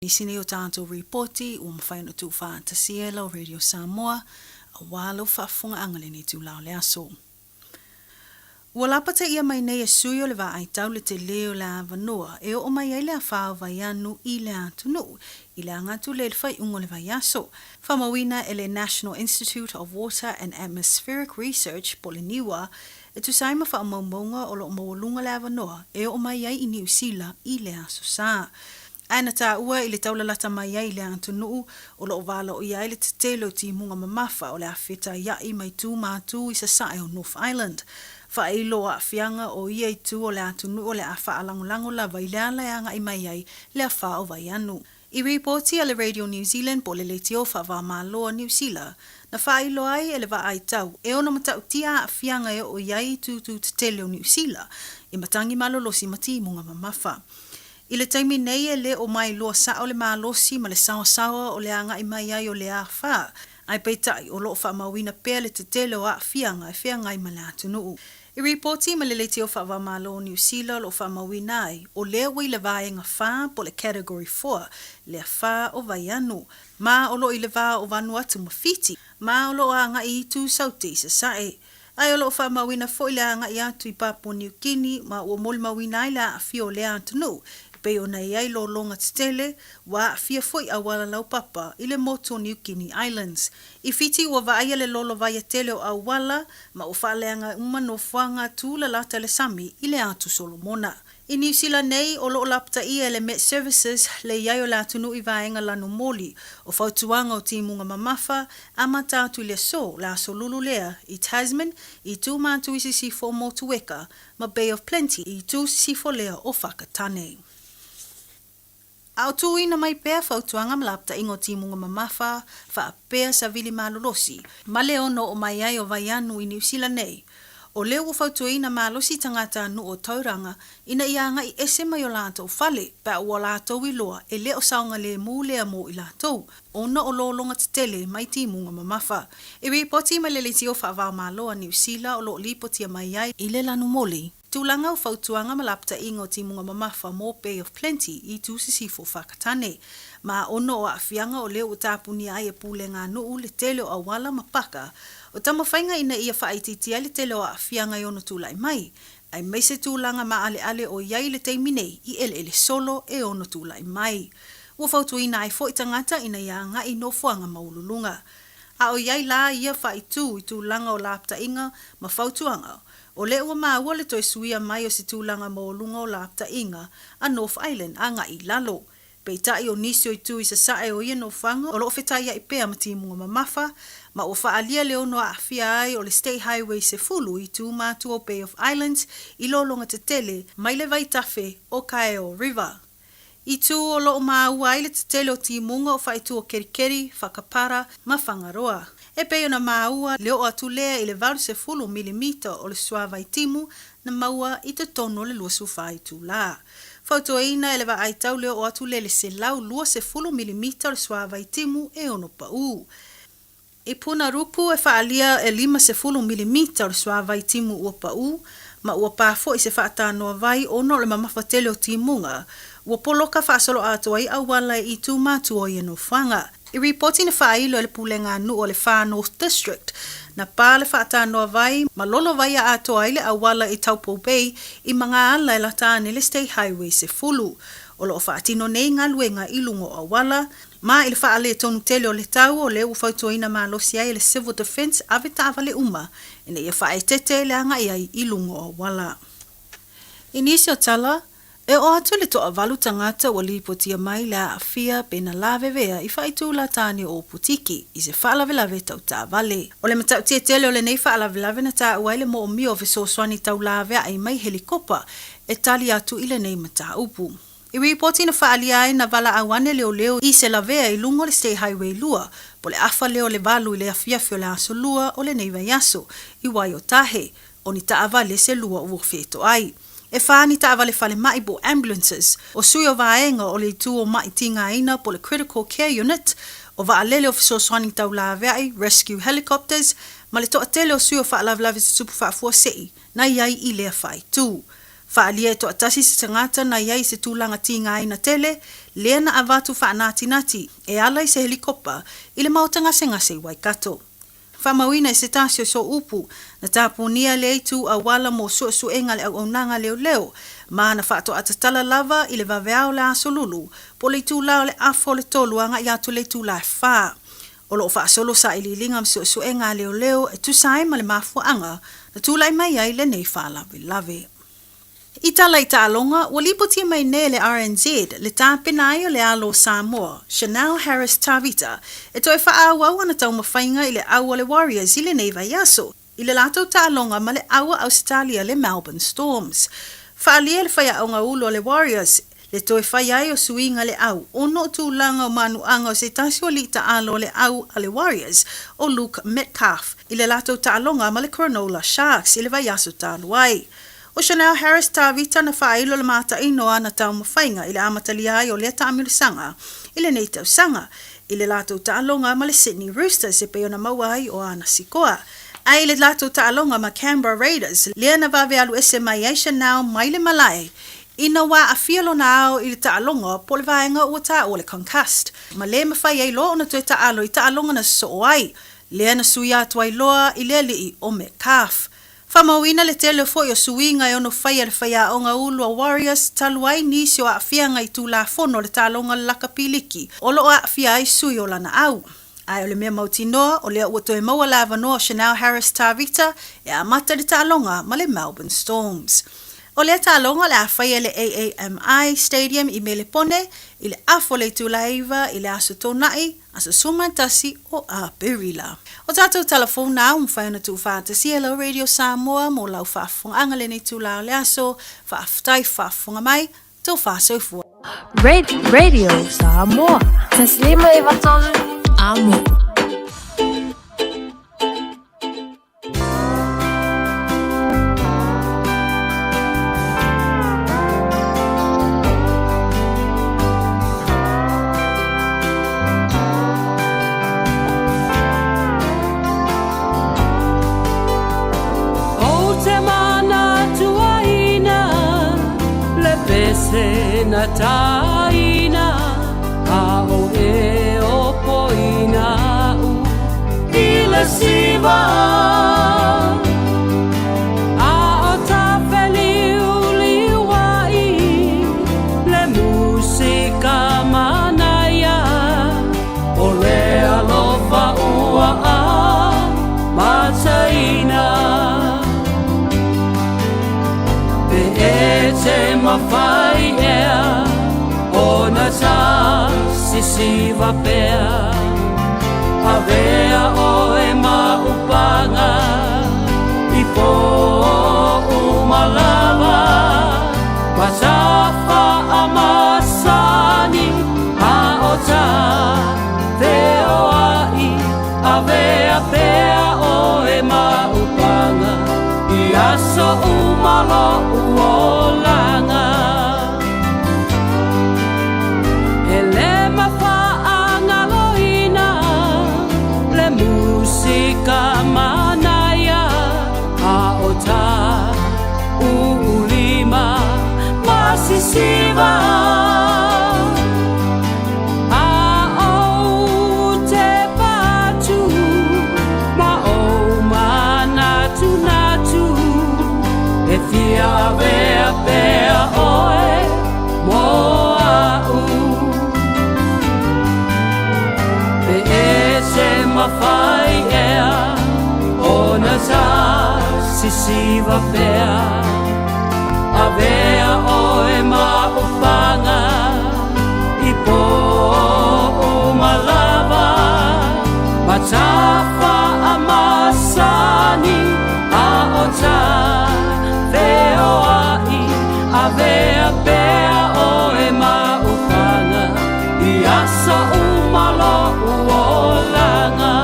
Nisi nei o tatou ripoti ua mafai ona tuufaatasia e lau Radio Samoa aua lau faafofogaaga lenei itula o le aso. Ua lapataia mai nei e sui o le vaai tau le tele o le avanoa e oo mai ai le afa o Vaianu i le atunuu i le aga atu lea i le faaiuga o le vaiaso. Faamauina e le National Institute of Water and Atmospheric Research po o le NIWA e tusa ai ma faamaumauga o lo o maualuga le avanoa e oo mai ai i Niu Sila i le Aso Sa. Ae na taua i le taulalata mai ai i le atunuu o lo o valaoia ai le tetele o timuga mamafa o le a fetaia'i mai tu ma tu i sasae o North Island. Faailo aafiaga o ia itu o le atunuu o le a faalagolago lava i le ala e agai mai ai le afa o Vaianu. I ripoti a le Radio New Zealand po o le leitio faava-o-Malo a Niu Sila, na faailoa ai e le vaai tau e ono matautia aafiaga e oo i ai itu tetele o Niu Sila i matagi malolosi ma timuga mamafa. I le taimi nei e le o mailoa sao le malosi ma le saoasaoa o le agai mai ai o le afa, ae peitai o lo o faamauina pea le tetele o aafiaga e feagai ma le atunuu. I ripoti ma le Leitio Faava-o-Malo o Niu Sila o lo o faamauina ai, o lea ua i le vaega fa po o le Category 4 le afa o Vaianu, ma o lo o i le va o Vanuatu ma Fiti, ma o lo o agai i itu Saute i Sasae. Ae o lo o faamauina foi le agai atu i Papua Niu Kini ma ua molimauina ai le aafia o lea atunuu e pei ona i ai lologa tetele ua aafia foi auala laupapa i le motu o New Guinea Islands. I Fiti ua vaaia le lolo vaia tele o auala ma ua faaleaga uma nofoaga tulalata i le sami i le Atu Solomona. I Niu Sila nei, o lo o lapataia e le Met Services le i ai o le atunuu i vaega lanu moli o fautuaga o timuga mamafa amata atu i le aso, le aso lulu lea, i Tasman, i itu mātu i sisifo o Motueka, ma Bay of Plenty i itu sisifo lea o Whakatane. A o tuuina mai pea fautuaga ma lapataiga o timuga mamafa faapea savili malolosi ma le ono oo mai ai o Vaianu i Niu Sila nei, o lea ua fautuaina malosi tagata nuu o Tauranga ina ia agai ese mai o latou fale pe a ua latou iloa e le o saogalemu lea mo i latou ona o lologa tetele mai timuga mamafa. I ripoti mai le Leitio Faava-o-Malo a Niu Sila o lo o lipotia mai ai i le lanumoli, Tulaga o fautuaga ma lapataiga o timuga mamafa mo Bay of Plenty i itu sisifo Whakatane. Ma ono o aafiaga o lea ua tapunia ai e pulega nuu le tele o auala ma paka o taumafaiga ina ia faaitiitia ai le tele o aafiaga e ono tulai mai, aemaise tulaga maaleale o i ai i le taimi nei i eleele solo e ono tulai mai. Ua fautuaina ai foi tagata ina ia agai i nofoaga maualuluga. A o i ai la ia faaitu i tulaga o lapataiga ma fautuaga, O lea ua maua le toe suia mai o se tulaga maualuga o lapataiga a North Island agai i lalo. Peitai o nisi o itu i sasae o ia nofoaga o lo o fetaiai pea ma timuga mamafa, ma ua faaalia le ono aafia ai o le State Highway 10 i itu matua o Bay of Islands i lologa tetele mai le vaitafe o Kaeo River. I tū o lo o māua ai le tetele o timuga o Faaitu o Kerikeri, Whakapara, ma Whangaroa. E pei ona māua le oo atu lea i le 80 milimita o le suavai timu na maua i totonu o le 24 itulā. Fautuaina e le vaai tau le oo atu lea i le 120 milimita o le suavai timu e ono paū. I Punaruku e faaalia e 50 milimita o le suavai timu ua paū, ma ua pā foi se faatanoa vai ona o le mamafa tele o timuga, ua poloka faasoloatoa ai auala i itu matua o ia nofoaga. I ripoti na faailo e le Pulega Nuu o le Far North District, na pā le faatanoa vai ma lolo vaia atoa ai le auala i Taupo Bay i Magaala e lata ane le State Highway 10. O lo o faatino nei galuega i luga o auala, Ma i le faaletonu tele o le tau, o lea ua fautuaina malosi ai e le Civil Defence ave taavale uma ina ia faaeteete le agai ai i luga o auala. I nisi o tala, e oo atu i le toavalu tagata ua lipotia mai le aafia pe na lavevea i faaitula tāne o Opotiki i se faalavelave tau taavale. O le matautia tele o lenei faalavelave na taua ai le moomia o fesoasoani tau laveai mai helikopa e tali atu i lenei mataupu. I ripoti na faaalia ai na valaau ane leoleo i se lavea i luga o le State Highway 2, po o le afa lea o le 8 i le afiafi o le aso Lua o lenei vaiaso, i Waiotahe, o ni taavale se lua ua fetoai. E fa ni taavale falemai po o ambulances, o sui o vaega o le itu o ma'i tigaina po o le Critical Care Unit, o vaalele o fesoasoani tau laveai, rescue helicopters, ma le toatele o sui o faalavelave tutupu faafuasei na i ai i lea faaitu. Faaalia e toatasi se tagata na i ai i se tulaga tigaina tele, lea na avatu faanatinati e ala i se helikopa i le maota gasegase i Waikato. Faamauina i se tasi o sooupu, na tapunia lea itu auala mo suesuega a le auaunaga a leoleo, ma na faatoa tatala lava i le vaveao o le Aso Lulu po o le itula o le afa o le tolu agai atu i le itula e fa. O lo o faasolo sailiiliga ma suesuega a leoleo e tusa ai ma le mafuaaga na tulai mai ai lenei faalavelave. I tala i taaloga, ua lipotia mai nei e le RNZ le tapena ai o le alo o Samoa, Chanel Harris Tavita, e toe faaauau ana taumafaiga i le au a le Warriors i lenei vaiaso, i le latou taaloga ma le au a Ausetalia le Melbourne Storms. Faaalia e le faiaoga ulu a le Warriors le toe fai ai o suiga i le au ona o tulaga o manuaga o se tasi o alii taalo o le au a le Warriors, o Luke Metcalf, i le latou taaloga ma le Cronulla Sharks i le vaiaso talu ai. ʻO Chanel Harris Tavita na faailo le mataino o ana taumafaiga i le amatalia ai o lea taamilosaga i lenei tausaga i le latou taaloga ma le Sydney Roosters e pei ona maua ai o ana sikoa. Ae i le latou taaloga ma Canberra Raiders lea na vave alu ese mai ai Chanel mai le malae ina ua aafia lona ao i le taaloga po o le vaega ua taua le concussed ma le mafai ai loa ona toe taalo i taaloga na sosoo ai lea na suia atu ai loa i le alii o Metcalf. Faamauina le tele foi o suiga e ono faia e le faiaoga ulu a Warriors talu ai nisi o aafiaga i Tulafono o le Taaloga o le Lakapi Liki o lo o aafia ai sui o lana au. Ae o le mea mautinoa, o lea ua toe maua le avanoa o Chanel Harris Tavita e amata i le taaloga ma le Melbourne Storms. O lea taaloga o le a faia i le AAMI Stadium i Melepone i le afa o le itula e 9 i le Aso Toonai, Aso 11 o Aperila. O tatou tala fou na ua mafai ona tuufaatasia e lau Radio Samoa mo lau faafofogaaga lenei itula o le aso. Faafetai faafofoga mai, tofa soifua. Radio Samoa. Taslima e vatolu. Amo. Ou te manatuaina le pese na taina a o e o poina u i le siva. A o ta feliuliuai le musika manaia o le alofa ua amataina. Pe e te mawhai ea ona ta sisiva pea Avea oe ma upanga i po umalava Ma ta whaamasani a o ta feoai Avea pea oe ma upanga i aso uma lo'u olaga. E le mawhaangaloina le musika manaia a o ta uulima ma sisiva. A ou te patu ma ou manatunatu e fia avea pea oe mo a'u. Pe e te mawhai ea ona ta sisiva pea Avea oe ma upanga i po uma lava Ma ta whaamasani a o ta feoai Avea pea oe ma upanga i aso uma lo'u olaga.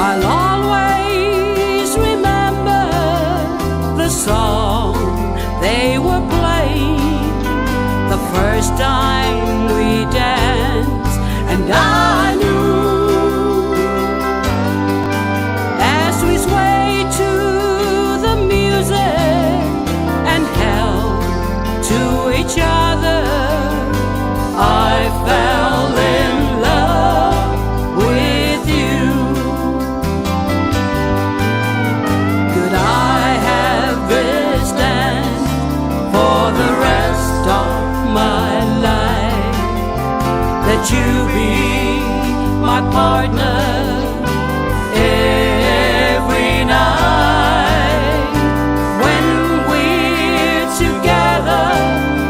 I'll always remember the song they were playing the first time we danced, and I knew as we swayed to the music. That you be my partner every night. When we're together,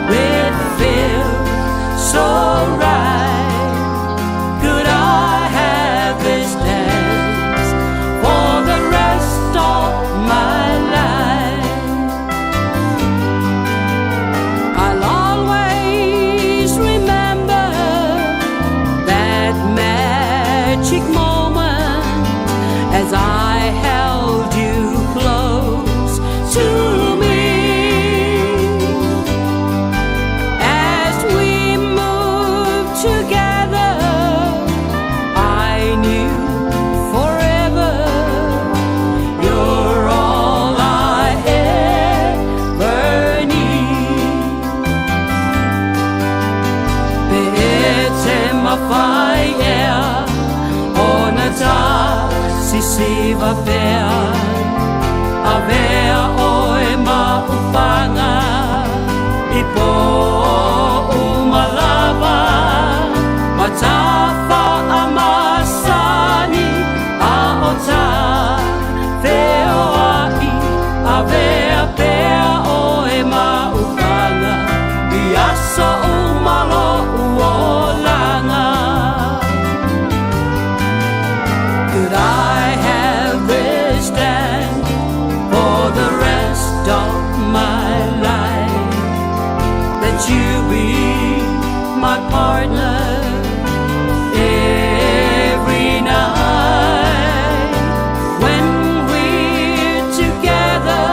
it feels so right. Could I have this dance for the rest of my life? I'll always remember that magic moment as I held you close to me. As we moved together, I knew forever you're all I ever need. Pe e te mafai ea ona ta sisiva pea, avea oe ma upaga i pō uma lava, ma ta faamasani a o ta feoai, avea pea oe ma upaga i aso uma loʻu olaga. Could I have this dance for the rest of my life? That you be my partner every night. When we're together,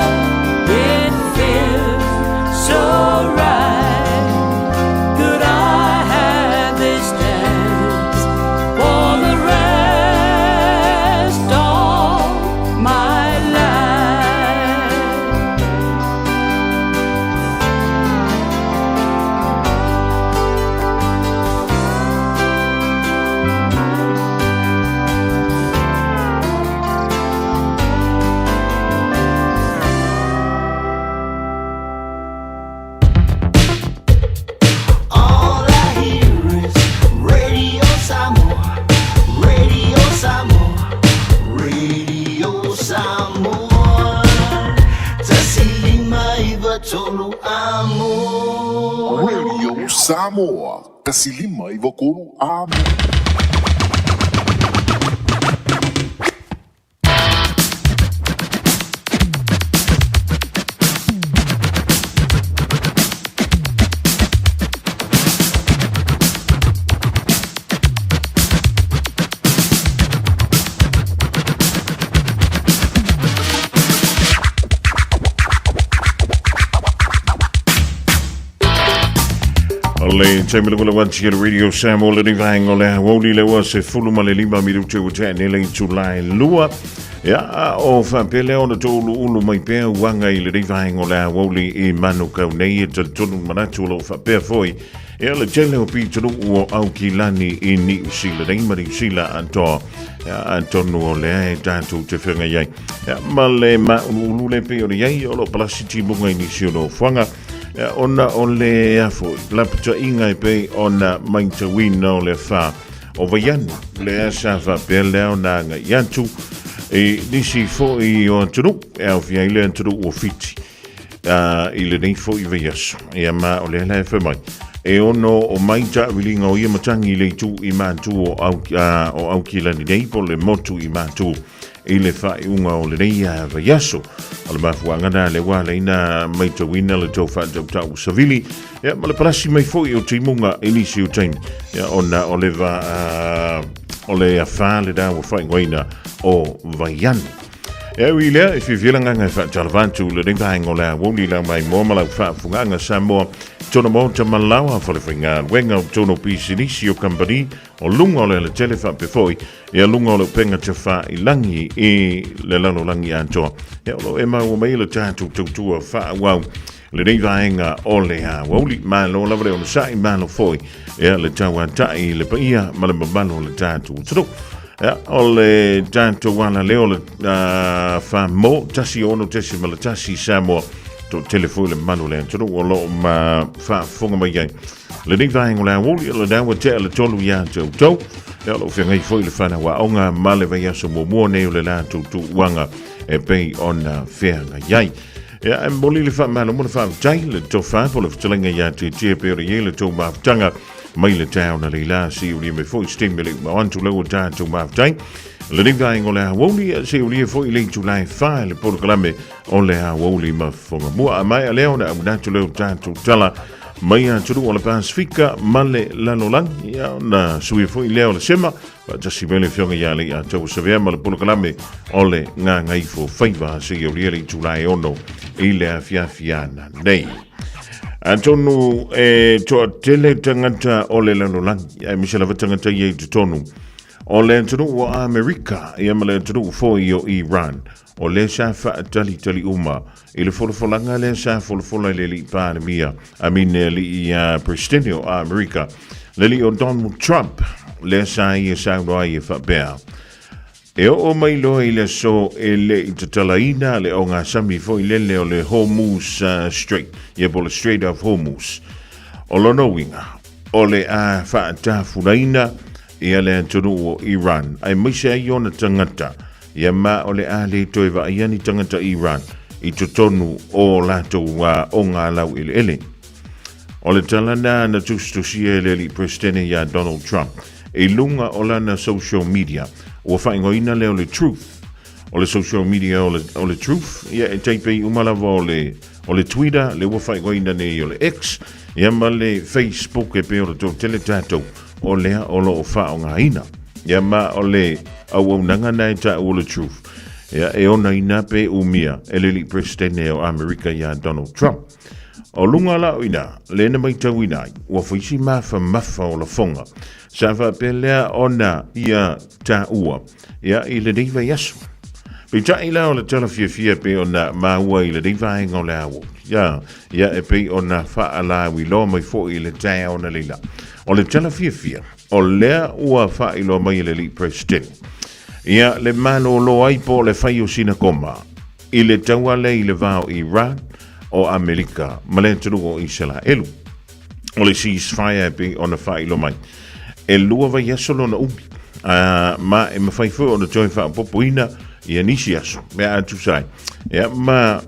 it feels so right. Could I have this dance for the rest of my life? All I hear is Radio Samoa, Radio Samoa, Radio Samoa. 1593 amo. Radio Samoa, 1593 amo. O le taimi le kula atu i le Radio Samoa le vaega o le aoauli le ua 15 minute ua tea nei le itula e 2. Ia, a o faapea lea ona touluulu mai pea uaga i lenei vaega o le aoauli i Manukau nei e talitonu manatu o lo o faapea foi ia le tele o pitonuu o Aukilani i Niu Sila nei ma Niu Sila atoa. Ia, atonu o lea e tatou te whengai ai. Ia, ma le mauluulu le pei o le iai o lo o palasi timuga i nisi o nofoaga. Ia, ona o le afo, lapataiga e pei ona maitauina o le afa o Vaianu, lea sa faapea lea ona agai atu i nisi foi o atunuu, e aofia ai le atunuu o Fiti i lenei foi vaiaso. Ia ma o lea la e fai mai, e ono o mai taaviliga o ia matagi i le itu i matu o, au, o Aukilani nei po o le motu i matu i le faaiuga o lenei vaiaso. O le mafuaaga na lea ua ala ai ona maitauina le tou faatautau savili ia, ma le palasi mai foi o timuga i nisi o taimi ia, ona o le va, o le afa lena ua faaigoaina o Vaianu. E ui i lea, e fiafia le agaga e faatalava atu lenei vaega o le aoauli lau maimoa ma lau faafofogaaga Samoa, tona maota ma laoa falefaigaluega o totonu o pisinisi o kamupani o luga o le alatele faapea foi ia luga o le upega tafailagi i le lalolagi atoa. Ia o lo o e maua mai le tatou tautua faaauau lenei vaega o le aoauli. Malo lava le onosai, malo foi ia le tauatai i le paia ma le mamalu o le tatou atunuu. Ia, o le tatou ala lea o le wha mo, 16.1 Samoa. Toatele foi le mamalu o le atunuu o lo o ma faafofoga mai ai lenei vaega o le aoauli, o lena ua tea le 3 ia te outou. Ia, o lo o feagai foi le fanau aoga ma le vaiaso muamua nei o le latou tuuaga e pei ona feagai ai. Ia, e momoli le faamalo ma le faafetai le tofa po o le fetalaiga ia Tietie pei ona i ai le tou mafutaga mai le taeao na leila siulia mai foi se taimi e le i uma atu lau tatou mafutai. Lenei vaega o le aoauli, siulia foi le itula e 4 i le polokalame o le aoauli ma fofoga mua. A maea lea ona auina atu lea o tatou tala mai atunuu o le Pasifika ma le lalolagi. Ia, ona suia foi lea o le sema faatasi mai le Afioga ia Leiataua Savea ma le polokalame o le Gagaifo Faiva seia aulia le itula e 6 i le afiafi ana nei. Atonu e toatele tagata o le lalolagi, aemaise lava tagata ia i totonu o le atunuu o Amerika, ia ma le atunuu foi o Iran, o lea sa faatalitali uma i le folafolaga lea sa folafola i le alii Palemia, I mean le alii Presidente o Amerika, le alii o Donald Trump, lea sa ia saunoa ai e faapea, E oo mai loa i le aso e le i tatalaina le ogasami foi lele o le Hormuz Strait, ia po o le Strait of Hormuz. O lona uiga, o le a faatafulaina ia le atunuu o Iran, aemaise ai ona tagata, ia ma o le a le toe vaaia ni tagata Iran i totonu o latou oga laueleele. O le tala lena na tusitusia e le alii Peresetene ia Donald Trump i luga o lana social media, ua faaigoaina lea o le Truth. O le social media o le, o le Truth, ia e tai pei uma lava o le, o le Twitter, le ua faaigoaina nei o le X, ia ma le Facebook e pei o le toatele tatou o lea o lo o faaaogaina. Ia ma o le auaunaga na e taua o le Truth, ia e onaina pe umia e le alii Peresetene o Amerika ia Donald Trump. O luga la o ina, le na maitauina ai, ua fai si mafamafa o lafoga. Sa faapea lea ona ia taua, ia i lenei vaiaso. Peitai la o le tala fiafia pei ona maua i lenei vaega o le ao. Ia, ia e pei ona faalauiloa mai foi i le taeao na leila. O le tala fiafia, o lea ua faailoa mai e le alii President. Ia le malōlō ai po o le fai o sina koma i le taua lea i le va o Iran, o Amerika ma le atunuu o Iselaelu. O le ceasefire e pei ona faailoa mai, e 2 vaiaso lona umi, ma e mafai foi ona toe faaopoopoina ia nisi aso pe a tusa ai ia ma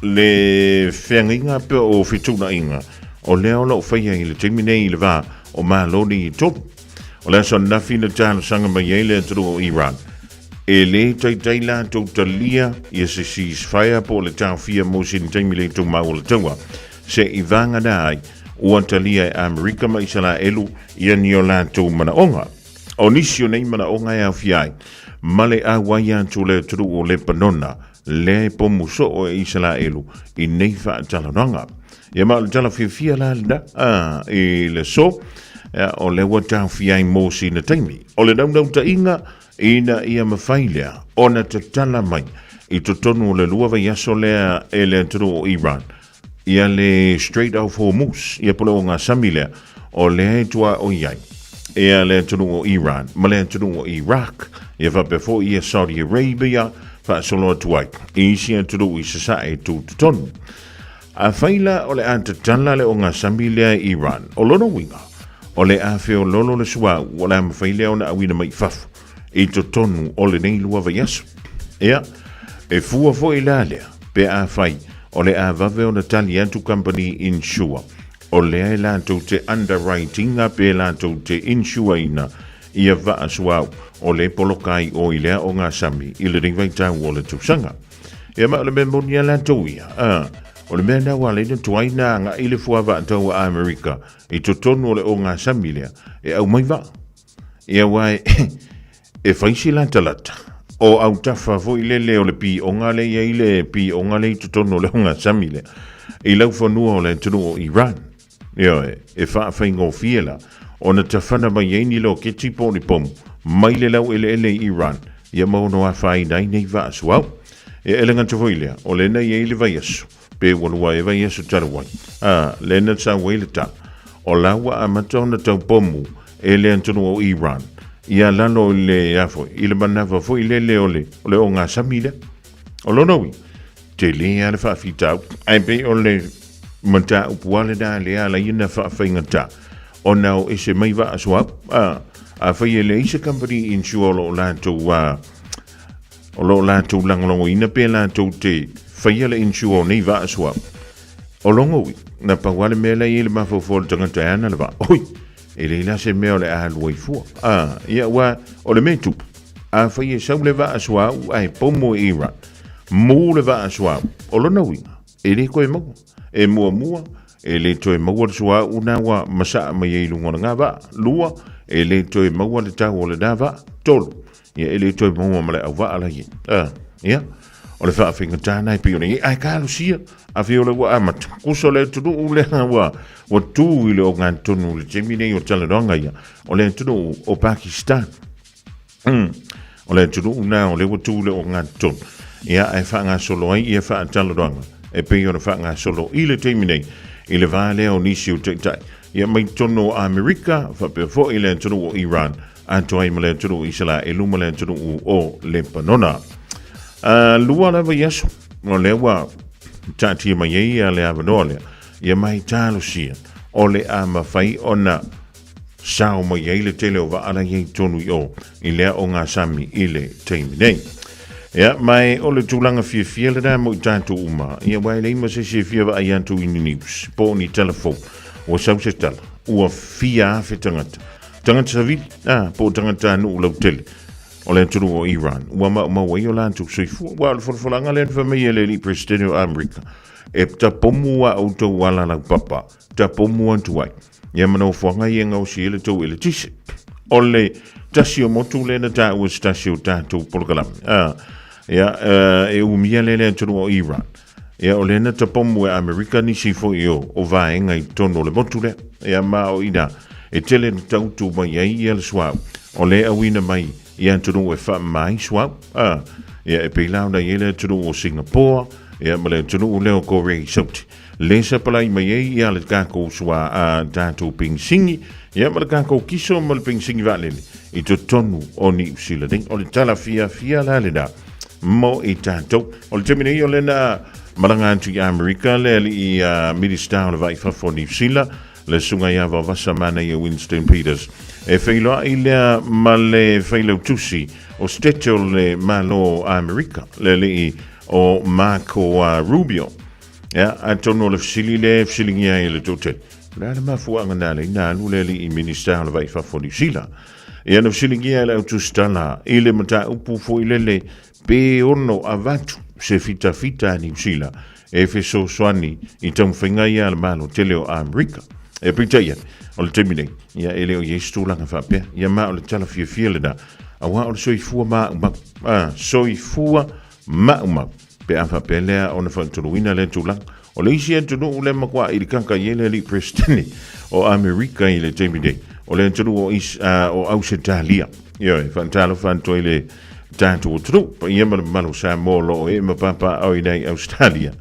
le feagaiga pe o fetuunaiga o lea o lo o faia i le taimi nei i le va o Malo nei e tolu. O le aso ananafi na talosaga mai ai le atunuu o Iran e le taitai latou talia ia se ceasefire po o le taofia mo sina taimi le tumau o le taua se i vagana ai ua talia e Amerika ma Isalaelu ia ni o latou manaoga. O nisi o nei manaoga e aofia ai ma le auai atu o le atunuu o Lepanona lea e pomu soo e Isalaelu i nei faatalanoaga. Ia ma o le tala fiafia la lena i le aso, ia, o lea ua taofia ai mo sina taimi. O le naunautaiga ina ia mafai lea ona tatala mai i totonu o le 2 vaiaso lea e le atunuu o Iran ia le Strait of Hormuz, ia po o le ogasami lea o lea e tuaoi ai ia le atunuu o Iran ma le atunuu o Iraq, ia faapea foi ia Saudi Arabia faasolo atu ai i isi atunuu i sasae tutotonu. Afai la o le a tatala le ogasami lea i Iran, o lona uiga, o le a feololo le suauu o le a mafai lea ona auina mai i fafo i totonu o lenei 2 vaiaso. Ia, e fua foi la lea pe afai o le a vave ona tali atu kamupani insure o lea e latou te underwriting-a pe latou te insure-ina ia vaa suauu o le poloka ai o i lea ogasami i lenei vaitau o le tausaga. Ia ma o le mea moni a latou ia, a, o le mea lena ua ala ai ona tuai na agai le fuavaa tau a Amerika i totonu o le ogasami lea e aumai vaa. Ia aua e, e fai si latalata o autafa foi lele o le pioga lea i ai le pioga lea i totonu o le ogasami lea i laufanua o le atunuu o Iran. Ioe, e faafaigofie la ona tafana mai ai ni loketi po o ni pomu mai le laueleele i Iran ia ma ono afaina ai nei vaa suauu. Ia e le gata foi lea, o lena i ai le vaiaso, pe ua lua e vaiaso talu ai, a, lena sau ai le tala, o la ua amata ona tau pomu e le atunuu o Iran ia lalo i le, a foi, i le manava foi lele o le, o le ogasami lea. O lona uiga, Tele lava le faafitauli, ae pei o le mataupu lava lena lea e ala ai ona faafaigata ona o ese mai vaa suauu. A, afai e leai se company insure o lo o latou a, o lo o latou lagolagoina pe latou te faia le insure o nei vaa suauu, o lona uiga, na pau lava le mea la e i ai le mafaufau o le tagata e ana le vaa, oi, e leai la se mea o le a alu ai fua. A, ia aua o le mea e tupu, afai e sau le vaa suauu ae pomo i Iran, mu le vaa suauu, o lona uiga, e le toe maua. E muamua, e le toe maua le suauu na ua masaa mai ai i luga o lena vaa. Lua, e le toe maua le tau o lena vaa. Tolu, ia e le toe maua ma le auvaa la i ai. A, ia, o le faafaigata lena e pei ona i ai. Ae talosia, afai o lea ua amata, kusa o le atunuu lea ua, ua tu i le ogatotonu i le taimi nei o talanoaga ia, o le atunuu o Pakistan. O le atunuu lena o lea ua tu i le ogatotonu, ia, ae faagasolo ai ia faatalanoaga e pei ona faagasolo i le taimi nei i le va lea o nisi o taitai ia mai totonu o Amerika faapea foi le atunuu o Iran atoa ai ma le atunuu o Isalaelu ma le atunuu o Lepanona. Lua lava i aso o lea ua taatia mai ai ia le avanoa lea ia mai talosia o le a mafai ona sao mai ai le tele o vaa la i ai tonu i o i lea ogasami i le taimi nei. Ia, ma e o le tulaga fiafia lena mo i tatou uma, ia aua e leai ma se isi e fia vaai atu i ni news po o ni tala fou. Ua sau se tala, ua fia afe tagata, tagata savili, a, po o tagatanuu lautele o le atunuu o Iran, ua maumau ai o latou soifua. Aua o le folafolaga lea na fai mai e le alii Peresetene o Amerika, e tapomu a outou ala laupapa, tapomu atu ai. Ia ma nofoaga ia e gaosi ai le tou eletise. O le tasi o motu lea na taua se tasi o tatou polokalame. Ah, ia, e umia lea le atunuu o Iran. Ia, o lea na tapomu e Amerika nisi foi o, o vaega i totonu o le motu lea. Ia, ma o ina, e tele na tautu mai ai ia le suauu. O lea e auina mai i atunuu e faamama ai suauu. Ah, ia, e pei la ona i ai le atunuu o Singapore, ia, ma le atunuu lea o Korea i Sauti. Le sapalai mai ai ia le tatou sua a tatou penisini, ia ma le tatou kiso ma le penisini vaalele i totonu o Niu Sila nei. O le tala fiafia la lena mo i tatou. O le taimi nei o lena malaga atu i Amerika le alii Minista o le Vai Fafo o Niu Sila, le susuga ia Vavasa Manaia Winston Peters. E feiloai lea ma le failautusi o State o le Malo o Amerika, le alii o Marco Rubio. Ia, atonu o le fesili lea e fesiligia ai e le toatele, o le a le mafuaaga na ala ai na alu le alii Minisita o le Vai i Fafo o Niu Sila? Ia, na fesiligia e le au tusitala i le mataupu foi lele pe ono avatu se fitafita a Niu Sila e fesoasoani i taumafaiga ia a le Malo tele o Amerika. E peitai ane, o le taimi nei, ia e le o i ai se tulaga faapea. Ia ma o le tala fiafia lena, aua o le soifua maumau. A, soifua maumau. Pe a faapea lea ona faatoluina lea tulaga. O le isi atunuu lea matua ilikaka i ai le alii Peresetene o Amerika i le taimi nei, o le atunuu o, Is, o Ausetalia. Ioe, faatalofa atu ai le tatou atunuu, paia ma le mamalu o Samoa o lo o ee ma papaaao i ina i Ausetalia.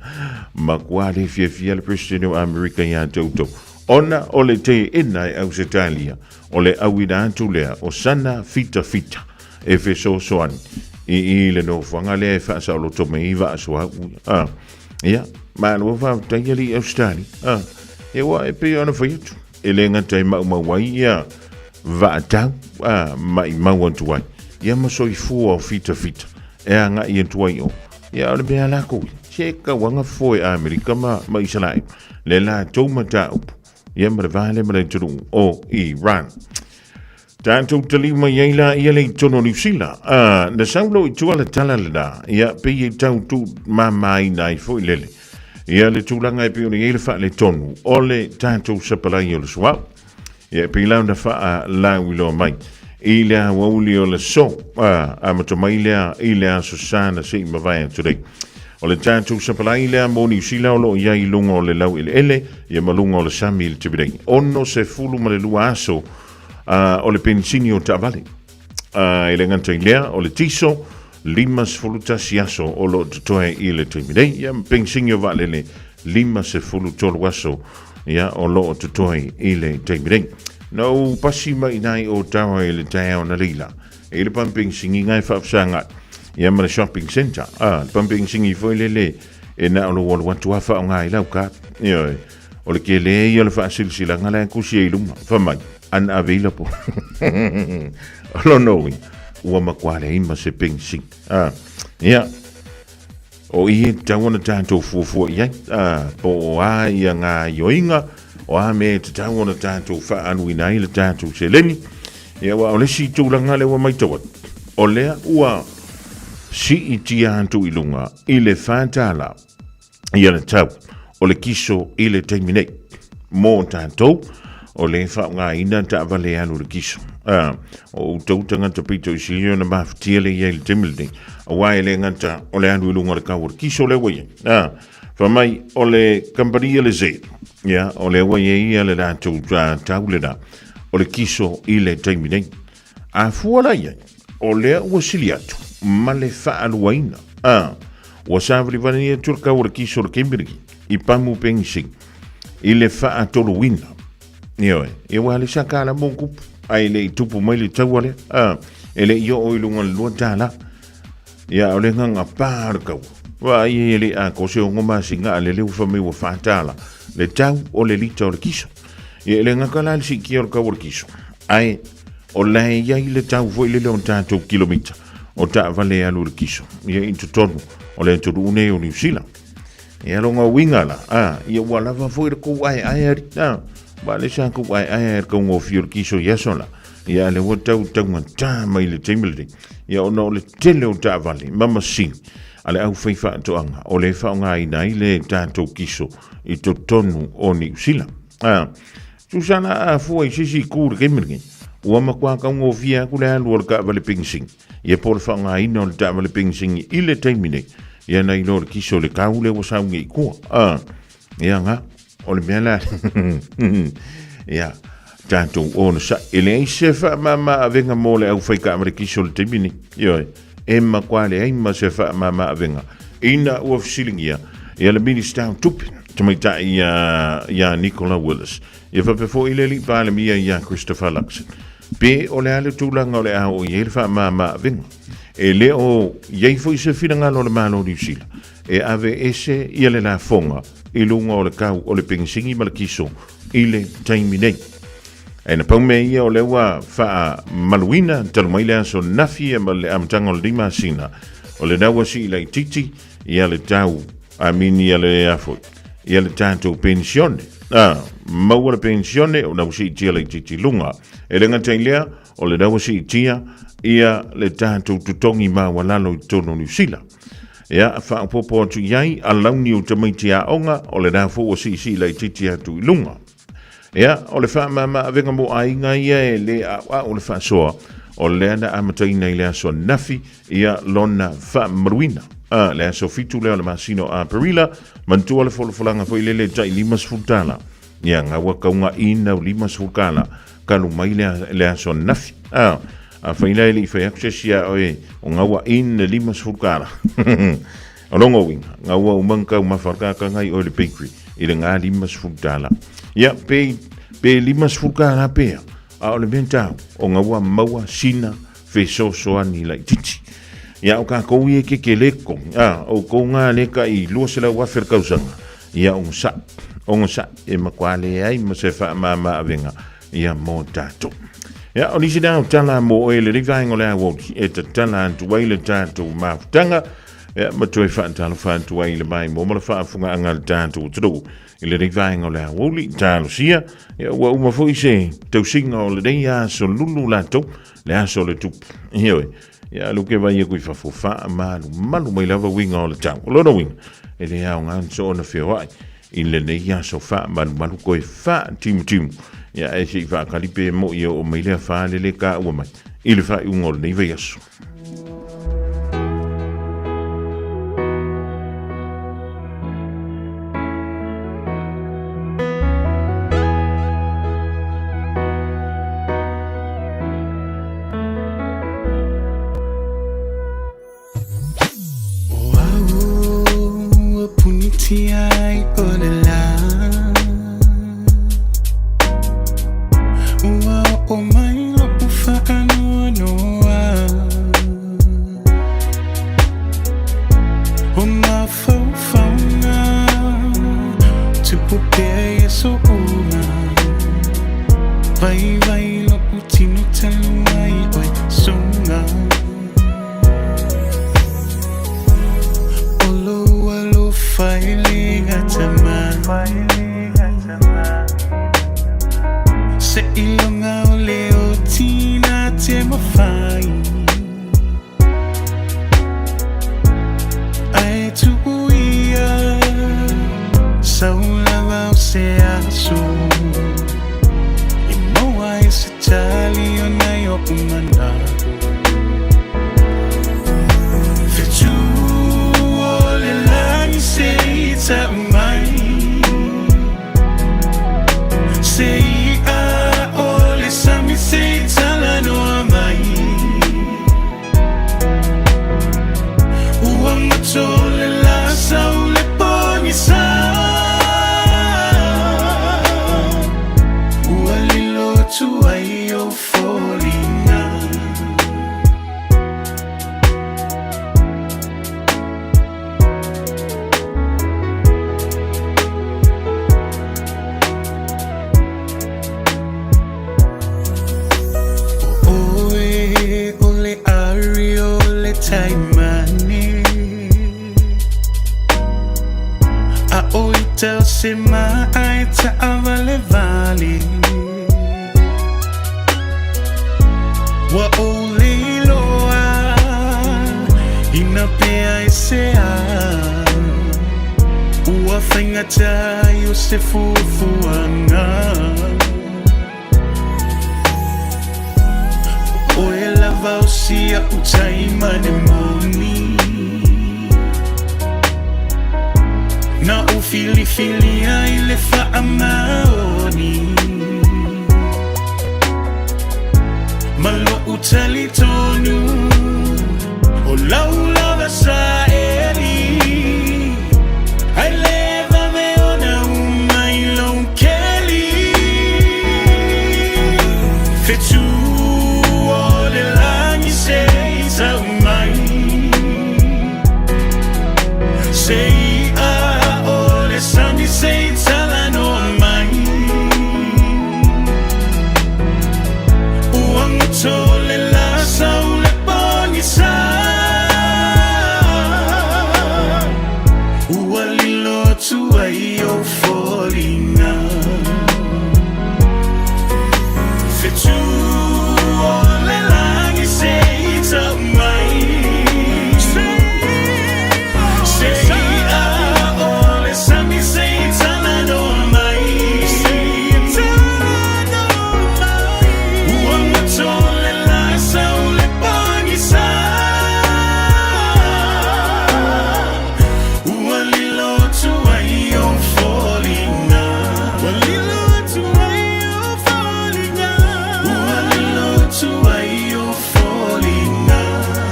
Matua le fiafia le Peresetene o Amerika iā te outou, ona o le teena e Ausetalia o le auina atu lea o sana fitafita e fesoasoani i i le nofoaga lea e faasaoloto mai ai vaa suauu ia. Ah, ia, malo faafetai alii Australia. Ah, ia ua e pei ona fai atu, e le gata e maumau ai ia vaa tau, ah, maimau atu ai, ia ma soifua o fitafita e agai atu ai o. Ia, o le mea lako, se kauaga foe Amerika ma, ma Isalaelu, le latou mataupu, ia ma le va lea ma le atunuu o Iran. Tatou taliu mai ai la ia le i totonu o Niu Sila. Na sau loa i tua le tala lena, ia pei e tau tuumamaina ai foi lele. Ia le tulaga e pei ona i ai le faaletonu o le tatou sapalai o le suauu. Ia e pei la ona faalauiloa mai i le aoauli o le aso, amata mai lea i le Aso Sa na se i mavae atu nei. O le tatou sapalai lea mo Niu Sila o lo o i ai i luga o le laueleele, ia ma luga o le sami i le taimi nei. 62 aso o le penisini o taavale. E le gata i lea, o le tiso, 51 aso o lo o totoe i le taimi nei. Ia, ma penisini o vaalele, 53 aso ia, o lo o totoe i le taimi nei. Na ou pasi mai inā i Otawa i le taeao na leila, e i le pamu penisini ngā e faafesagai, ia ma le shopping centre. Le pamu penisini foi lele E na o lou alu atu lava faaaoga ai lau card. Ioe. O le tele ia o le faasilasilaga la e tusi ai i luma, fai mai, unavailable. O lona uiga, ua matua leai ma se penisini. A, ia, o i e tatau ona tatou fuafua i ai, a, po o a ia gaoioiga, o a mea e tatau ona tatou faaaluina ai le tatou seleni. Ia, aua o le isi tulaga lea ua matau atu, o lea ua siitia atu i luga i le $4 ia le tau o le kiso i le taimi nei. Mo tatou, o le faaaogaina taavale e alu i le kiso. A, o outou tagata pito i sili ona mafatia le i ai i le taimi lenei, aua e le gata o le alu i luga o le tau o le kiso lea ua i ai. A, fai mai o le kamupani a le Z, ia, o lea ua i ai ia le latou tau lena o le kiso i le taimi nei. A fua la i ai, o lea ua sili atu ma le faaluaina. A, ua savalivali atu le tau o le kiso o le taimi lenei i pamu penisini i le faatoluina. Ioe, ia ua le sa tala mo tupu, ae le i tupu mai le taua lea. A, e le i oo i luga o le $2. Ia, o le agaga pa o le taua. Vaai e le atoa se 6 masina a lele ua fai mai ua $4 le tau o le lita o le kiso. Ia, e le gata la le siitia o le tau o le kiso, ae o la e i ai le tau foi lele o tatou kilomita o taavale e alu i le kiso, ia i totonu o le atunuu nei o Niu Sila. Ia lona uiga la, a, ia ua lava foi le tou aeae ali, a, aua le sa tou aeae i le taugofie o le kiso i aso la, ia a lea ua tau taugata mai le taimi lenei, ia ona o le tele o taavale ma masini a le aufaifaatoaga o lea e faaaogaina ai le tatou kiso i totonu o Niu Sila. A, tusa la a fua i se isi itu i le taimi lenei, ua matua taugofie atu le alu o le taavale penisini, ia po o le faaaogaina o le taavale penisini i le taimi nei, ia nai lo le kiso i le tau lea ua sau nei i tua. A, ia nga, o le mea la, ia, tatou onosai. E leai se faamama avega mo le aufai taavale kiso i le taimi nei. Ioe, e matua leai ma se faamama avega. Ina ua fesiligia ia le Minista o Tupe, tamaitai ia Nicola Willis, ia faapea foi le alii Palemia ia Christopher Luxon, pe o le a le tulaga o le a oo i ai le faamama avega. E le o i ai foi se finagalo o le Malo o Niu Sila e ave ese ia le lafoga i luga o le kau o le penisini ma le kiso i le taimi nei. Ae na pau mea ia o lea ua faamaluina talu mai le aso nafi ma le amataga o lenei masina, o lena ua sii laitiiti ia le tau amini ia le afoi ia le tatou penisione. A, maua le penisione o lena ua siitia laitiiti i luga. E le gata i lea, o lena ua siitia ia le tatou totogi maualalo i totonu o Niu Sila. Ia, faaopoopo atu i ai, alauni o tamaiti aoga, o lena foi ua siisii laitiiti atu i luga. Ia, o le faamama-avega mo aiga ia e le a'oa'o le faasoa, o lea na amataina i le aso ananafi, ia lona faamamaluina. A, le aso 7 lea o le masina o Aperila, manatua le folafolaga foi lele e tai $50. Ia, nga ua kaugaina o $50 talu mai le, le aso ananafi. A, afai la e le i fai atu se isi ia oe, o nga ua in le $50. O lona uiga, nga ua uma ona taumafa le tagata i oe le bakery i le ga $50. Ia, pe, pe $50 pea, a o le mea tau, o nga ua maua sina fesoasoani laitiiti. Ia, o tatou ia e kekele totogi, a, o outou nga lea tai 200,000 le tausaga, ia onosai, onosai, e matua leai ma se faamama avega, ia mo tatou. Ia, o nisi lea o tala mo oe le lenei vaega o le aoauli, e tatala atu ai le tatou mafutaga, ia, ma toe faatalofa atu ai i le maimoa ma le faafofogaaga a le tatou atunuu i lenei vaega o le aoauli, talosia, ia, ua uma foi se tausiga o lenei aso lulu latou, le aso o le tupu. Ioe, ia, alu ke vai aku i fafo, faamalumalu mai lava uiga o le tau. O lona uiga, e le aoga soona feoai i lenei aso faamalumalu koe faatimutimu. Ia, ae se i faakali pe mo'i e oo mai lea fa lele taua mai i le faaiuga o lenei vaiaso. O au ua punitia ai o le lā Ua oo mai lo'u faanoanoa O mafaufau. Vaivai lo'u tino talu ai oe suga. O lou alofa e le gata mai. Seiloga o le oti na te mafai. Ae tuu ia sau lava o se aso e maua ai se tali ona i oʻu manaʻo. Fetu o le lagi se i tau mai. Se i'a o le sami se i talanoa mai. Ua mato le la sau le pogisa. Ua lilo atu ai ou foliga. O oe o le ari o le taimane. A o ita o se ma'a e taʻavalevale. Ua ou le iloa ina pea e se a. Ua faigata ai o se fuafuaga. O oe lava o si a'u taimane moni. Na ou filifilia i le faamaoni. Ma lo'u talitonu o lau lava saeli. Ae le vave ona uma i lou keli. Fetu o le lagi se i tau mai. Se i'a o le sami se i talanoa mai. Ua goto le la sau le pogisa. Ua lilo atu ai ou foliga. Fetu o le lagi se i tau mai. Se i'a o le sami se i talanoa mai. Ua mato le la sau le pogisa. Ua lilo atu ai ou foliga. Ua lilo atu ai ou foliga. Ua lilo atu ai ou foliga.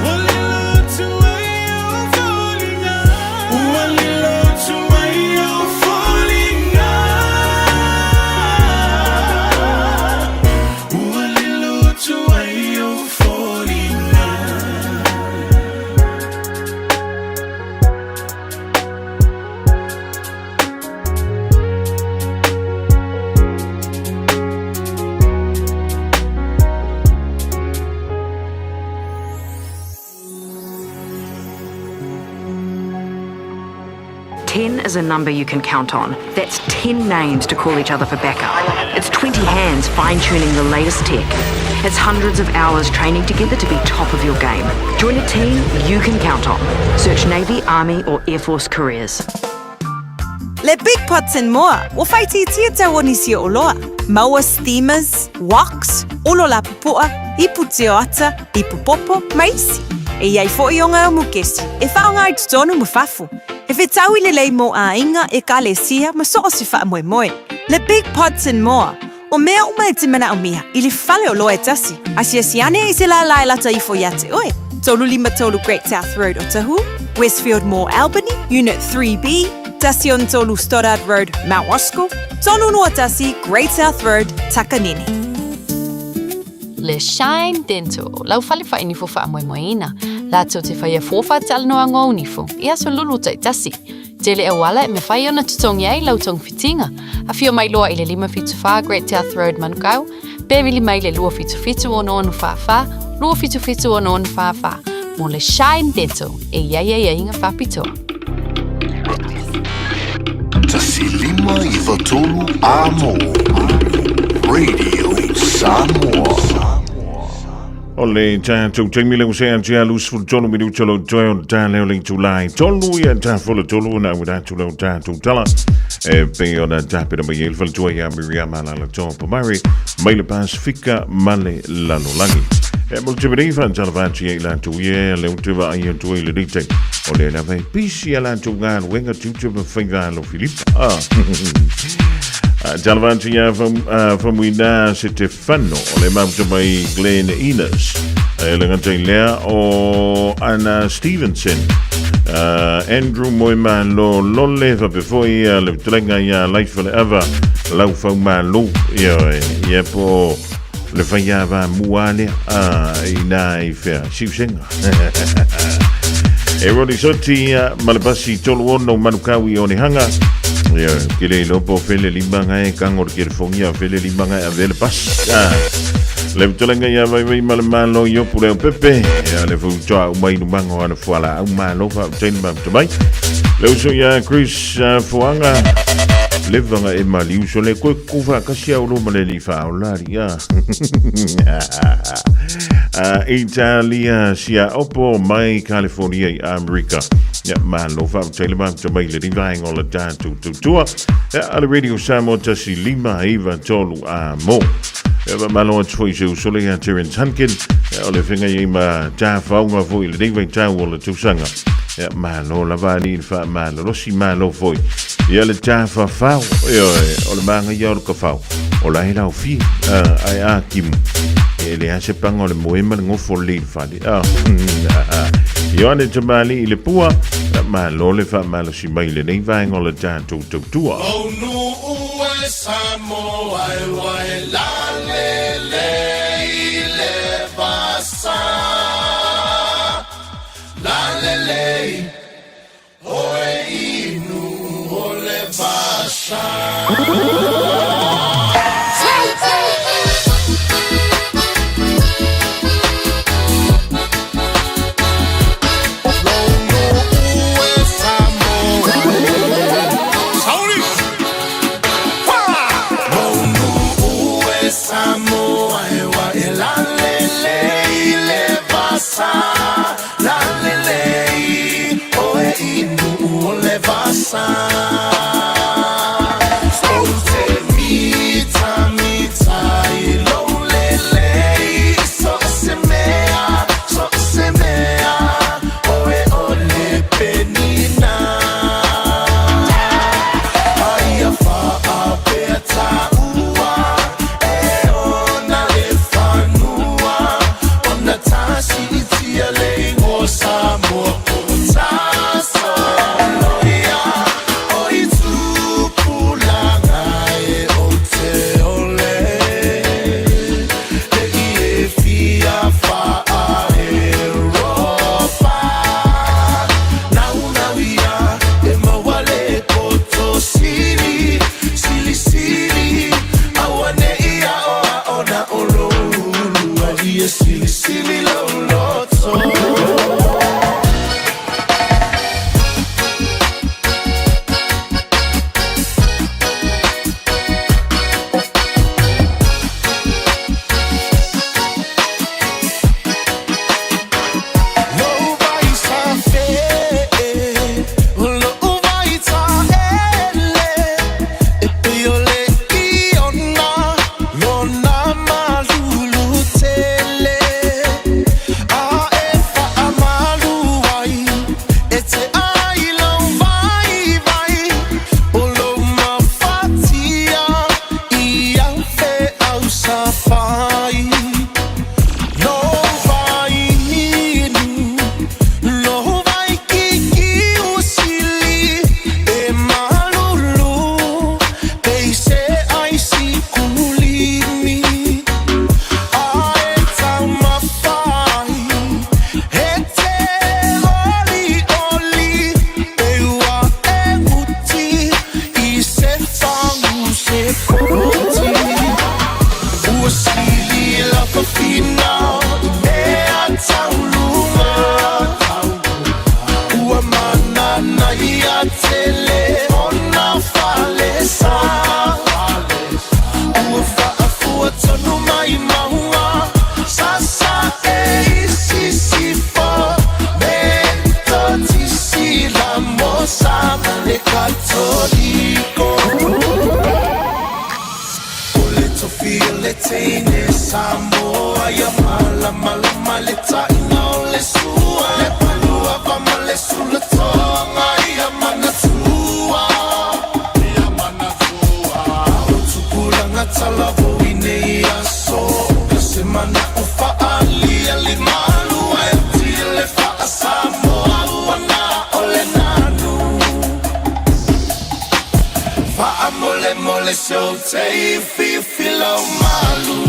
Ua lilo atu ai ou foliga. Ua lilo atu ai ou foliga. Ua lilo atu ai ou foliga. 10 is a number you can count on. That's 10 names to call each other for backup. It's 20 hands fine tuning the latest tech. It's hundreds of hours training together to be top of your game. Join a team you can count on. Search Navy, Army, or Air Force careers. Le Big Pots and More, ua faaitiitia tau o nisi o oloa. Maua steamers, woks, olo lapupoa, ipu tioata, ipu popo, ma isi. E i ai foʻi oga o mukesi, e faaaoga i totonu ma fafo. E fetaui lelei mo aiga, ekalesia, ma so o se faamoemoe. Le Big Pots and More, o mea uma e te manaʻomia i le fale oloa e tasi. Asiasi ane i se lālā e lata ifo iā te oe. 353 Great South Road Otahuhu, Westfield Mall Albany, Unit 3B, 13 Stoddard Road, Mount Roskill, 321 Great South Road, Takanini. Le Shine Dental, lau fale faainifo faamoemoeina, latou te faia fua faatalanoaga o nifo i aso lulu taitasi. Tele auala e mafai ona totogi ai lau togafitiga. Afio mai loa i le 574 Great South Road, Manukau, pe vili mai le 277 6644, 277 6644, mo le Shine Dental e i ai aiaiga faapitoa. 1593 Amo Radio Samoa. O le tatou taimi lea ua sea atu ia 23 minuta o lo toe o le ta leo le itula e tolu ia ta fola tolu na ua atu leo tatou tala e pei ona tapena mai ai le faletua ia Miriama Lalatoa Pomare mai le Pasifika ma le lalolagi. E mo te meni whantalava atu ia i latou ia le o te vaai atu ai le nei taimi. O lea lava e pisi a latou galuega tiute ma faiva alo Filipa. Ah. Talava atu ia Famuina Setefano o le mafuta mai Glen Innes. E le gata i lea o Anna Stevenson. Andrew Moemalo Lole faapea foi le fetalaiga ia Life le Ava Laufau Malo ia, ia po le faiava mua lea i nā i fea siusenga. E roli soti ma le pasi tolu ono Manukau i Onehanga. Ia, ke le iloa po o fele lima ngae kango le kelefonia, fele lima ngae ave le pasi. Le fetalaiga ia Vaivai ma le Malo i Opu Leo Pepe. Ia, le fautoa uma i lumaga o ana fualaau malo faafetai le mafuta mai. Le uso ia Chris Foaga, levaga e maliu so le koe kuku faakasi au lo ma le alii faaola alii a. Italia sia opo mai California i Amerika. Ia, malo faafetai le mafuta mai le vaega o le tatou tautua. Ia, a le Radio Samoa 1 5 9 3 a mo. Ia, malo atu foi se uso le ia Terence Hunkin. Ia, o le fega i ma tāwhaunga foi le nei vaitau o le tausaga. Ia, malo lava ali le wha malolosi malo foi. Ia le tāwhawhau, ia, o le manga ia o le kawhau. O la he lau fi, ai a kimu. E le ase panga o le moe ma le ngofo le le fale. Ioane Tamali i le pua, malo le wha malosi mai le nei vaenga o le tātou tautua. Lou e Samoa e wai la le le i le vasa. La le le oe inu o le vasa. Lou e Samoa. Sauli! Lou e Samoa e wa e la le le i le vasa. La le le oe inu o le vasa. O te mita mita i lou le le so se mea, so se mea, oe o le penina. Aia whaapea tāua e ona le whanua Ona tasi i tia le ingoa Samoa ko tasoloia O i tupulaga e o te ole Le i e fia whaa Europa Nau nau ia e maua le poto sili Sili sili aua ne i ao a ona o lou ulu ai e sili sili lou loto. Lou vai safe, lou vai taele, e pei o le iona, lona malulu tele. A e Sili la fafina i mea tauluga Ua manana ia tele ona falesa Ua faafua tonu mai mauga Sasa e i sisifo Metotisi la mosa ma le Katoliko O le tofi o le teine Samoa ia malamalama le taina o le sua Le paluava ma le sulatoga ia manatua Ia manatua O tupulaga talavou i nei aso Ka se manao faaliali malu ae tia le faa-Samoa ua na o le nanu Faamolemole se ou te fifi lau malu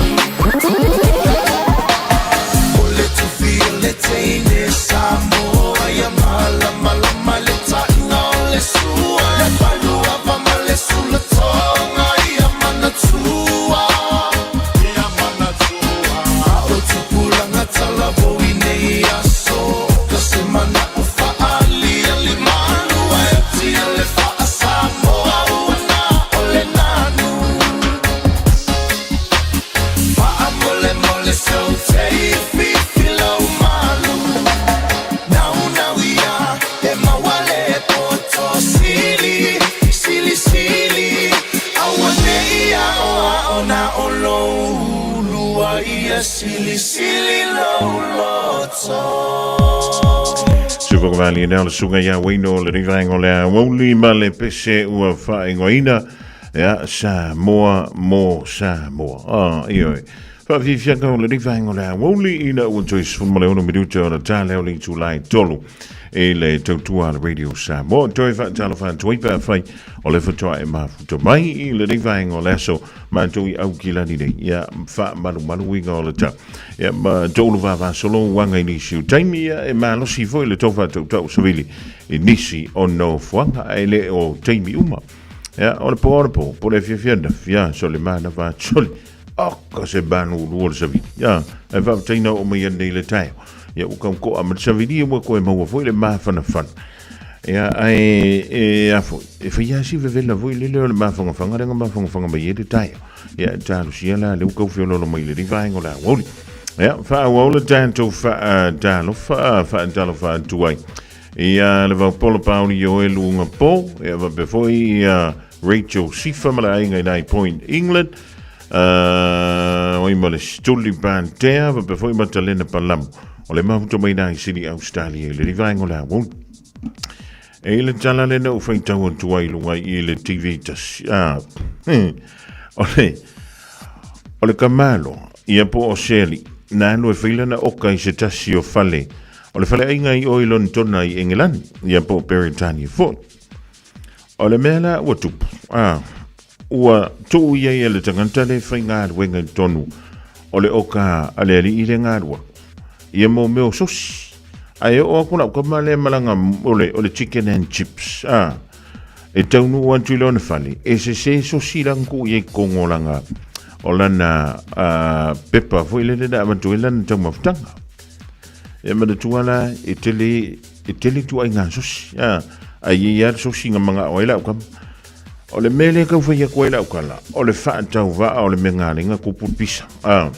O le tofi o le teine Samoa ia malamalama le taina o le sua Le paluava ma le sulatoga ia manatua Ia manatua O tupulaga talavou i nei aso Ka se manao faaliali malu ae tia le faa-Samoa ua na o le nanu Faamolemole se ou te fifi lau malu Naunau ia e maua le poto sili Sili sili aua ne i aoao na o lou ulu a ia silisili lou loto. Sufokavali e le suga ia Waino le rivaenga o le aoauli ma le pese ua faaigoaina ia Samoa mo Samoa. Ah, ioe. Faafiafiaga o le rivaenga o le aoauli ina ua toe 16 minuta o le taleo le itula e tolu i le tautua a le Radio Samoa. Toe faatalofa atu ai pe afai o le faatoa e mafuta mai i lenei vaega o le aso matou i Aukilani nei. Ia, faamalumaluina o le tau. Ia, ma toulu vavasolo uaga i nisi o taimi, ia, e malosi foi le tou faatautau savili i nisi o nofoaga, ae le o taimi uma. Ia, o le po o le po, po le afiafi anafi, ia, sole manava sole. Oka se manu lua le savili. Ia, ae faafetai na oo mai anei le taeao. Ia, ua kaukoa ma le savili, ia ua koe maua foi le mafanafana. Ia, ae, e, a foi, e fai lava si vevela foi lele o le mafangafaga lea na mafangafaga mai ai le taeao. Ia, e talosia la lea ua tau feoloolo mai le vaega o le aoauli. Ia, faaauau le tatou faatalofa, faatalofa atu ai. Ia, le Vaupolo Pauli Ioelu Ugapo, ia, faapea foi, ia, Rachel Sifa ma le aiga i Nine Point, England. Uh, oi ma le Stuli Pantea, faapea foi Matalena Palamu. O le mafuta mai nai sili Australia i le vaega o le aoauli. E i le tala lena u faitau atu ai i luga i le TV tasi. Ah, o le, o le kamalo, ia po o Shirley, na alu e fai lana oka i se tasi o fale, o le faleaiga i o i Lonetona i Engelani, ia po o Peretania foi. O le mea la ua tupu, ah, ua tuu i ai e le tagata le faigaluega i totonu o le oka a le alii le galua. Ia mo mea o sosi. Ae oo atu lau tama lea malaga o le, o le chicken and chips. Ah, e taunuu atu i lona fale, e sese sosi la na tuu i ai totonu o lana, o lana uh, pepa foi lele na avatu ai lana taumafataga. E manatua la, e tele, e tele ituaiga sosi. Ah, ae i ai lava le sosi na manao ai lau tama. O le mea lea e tau fai atu ai lau tala, o le faatauvaa o le mea galega tupu le pisa. Ah,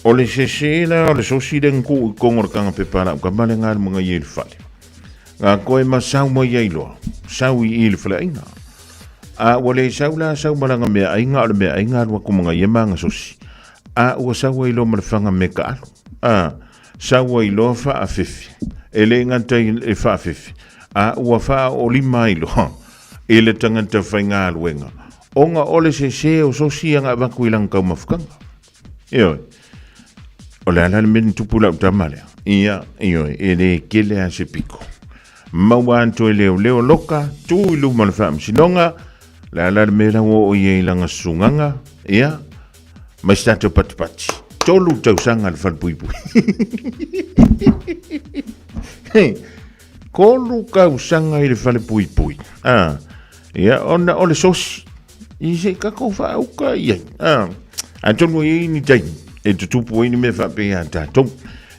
o le sese la o le sosi lea na tuu i totonu o le taga pepa a lau tama lea na alu ma ia i le fale. Na toe masau mai ai loa, sau i i le faleaiga. A ua le sau la sau ma lana meaaiga, o le meaaiga alu atu ma ia ma ana sosi. A ua sau ai loa ma le faga me taalu. A, sau ai loa faafefe. E le gata i le faafefe, a ua faaoolima ai loa i le tagata faigaluega, ona o le sese o sosi ia na avatu i lana taumafataga. Ioe. O le a la le mea na tupu i lau tama lea? Ia, ioe, e le kele lava se piko. Maua atu e leoleo loka, tu i luma o le faamasinoga, le a la le mea la ua oo i ai i lana susugaga, ia, ma se tatou patipati. Tolu tausaga le falepuipui. Tolu tausaga i le falepuipui. Ah, ia, ona o le sosi. I se i tatou faauka i ai. Ah. Atonu e i ai ni taimi e tutupu ai ni mea faapea iā tatou.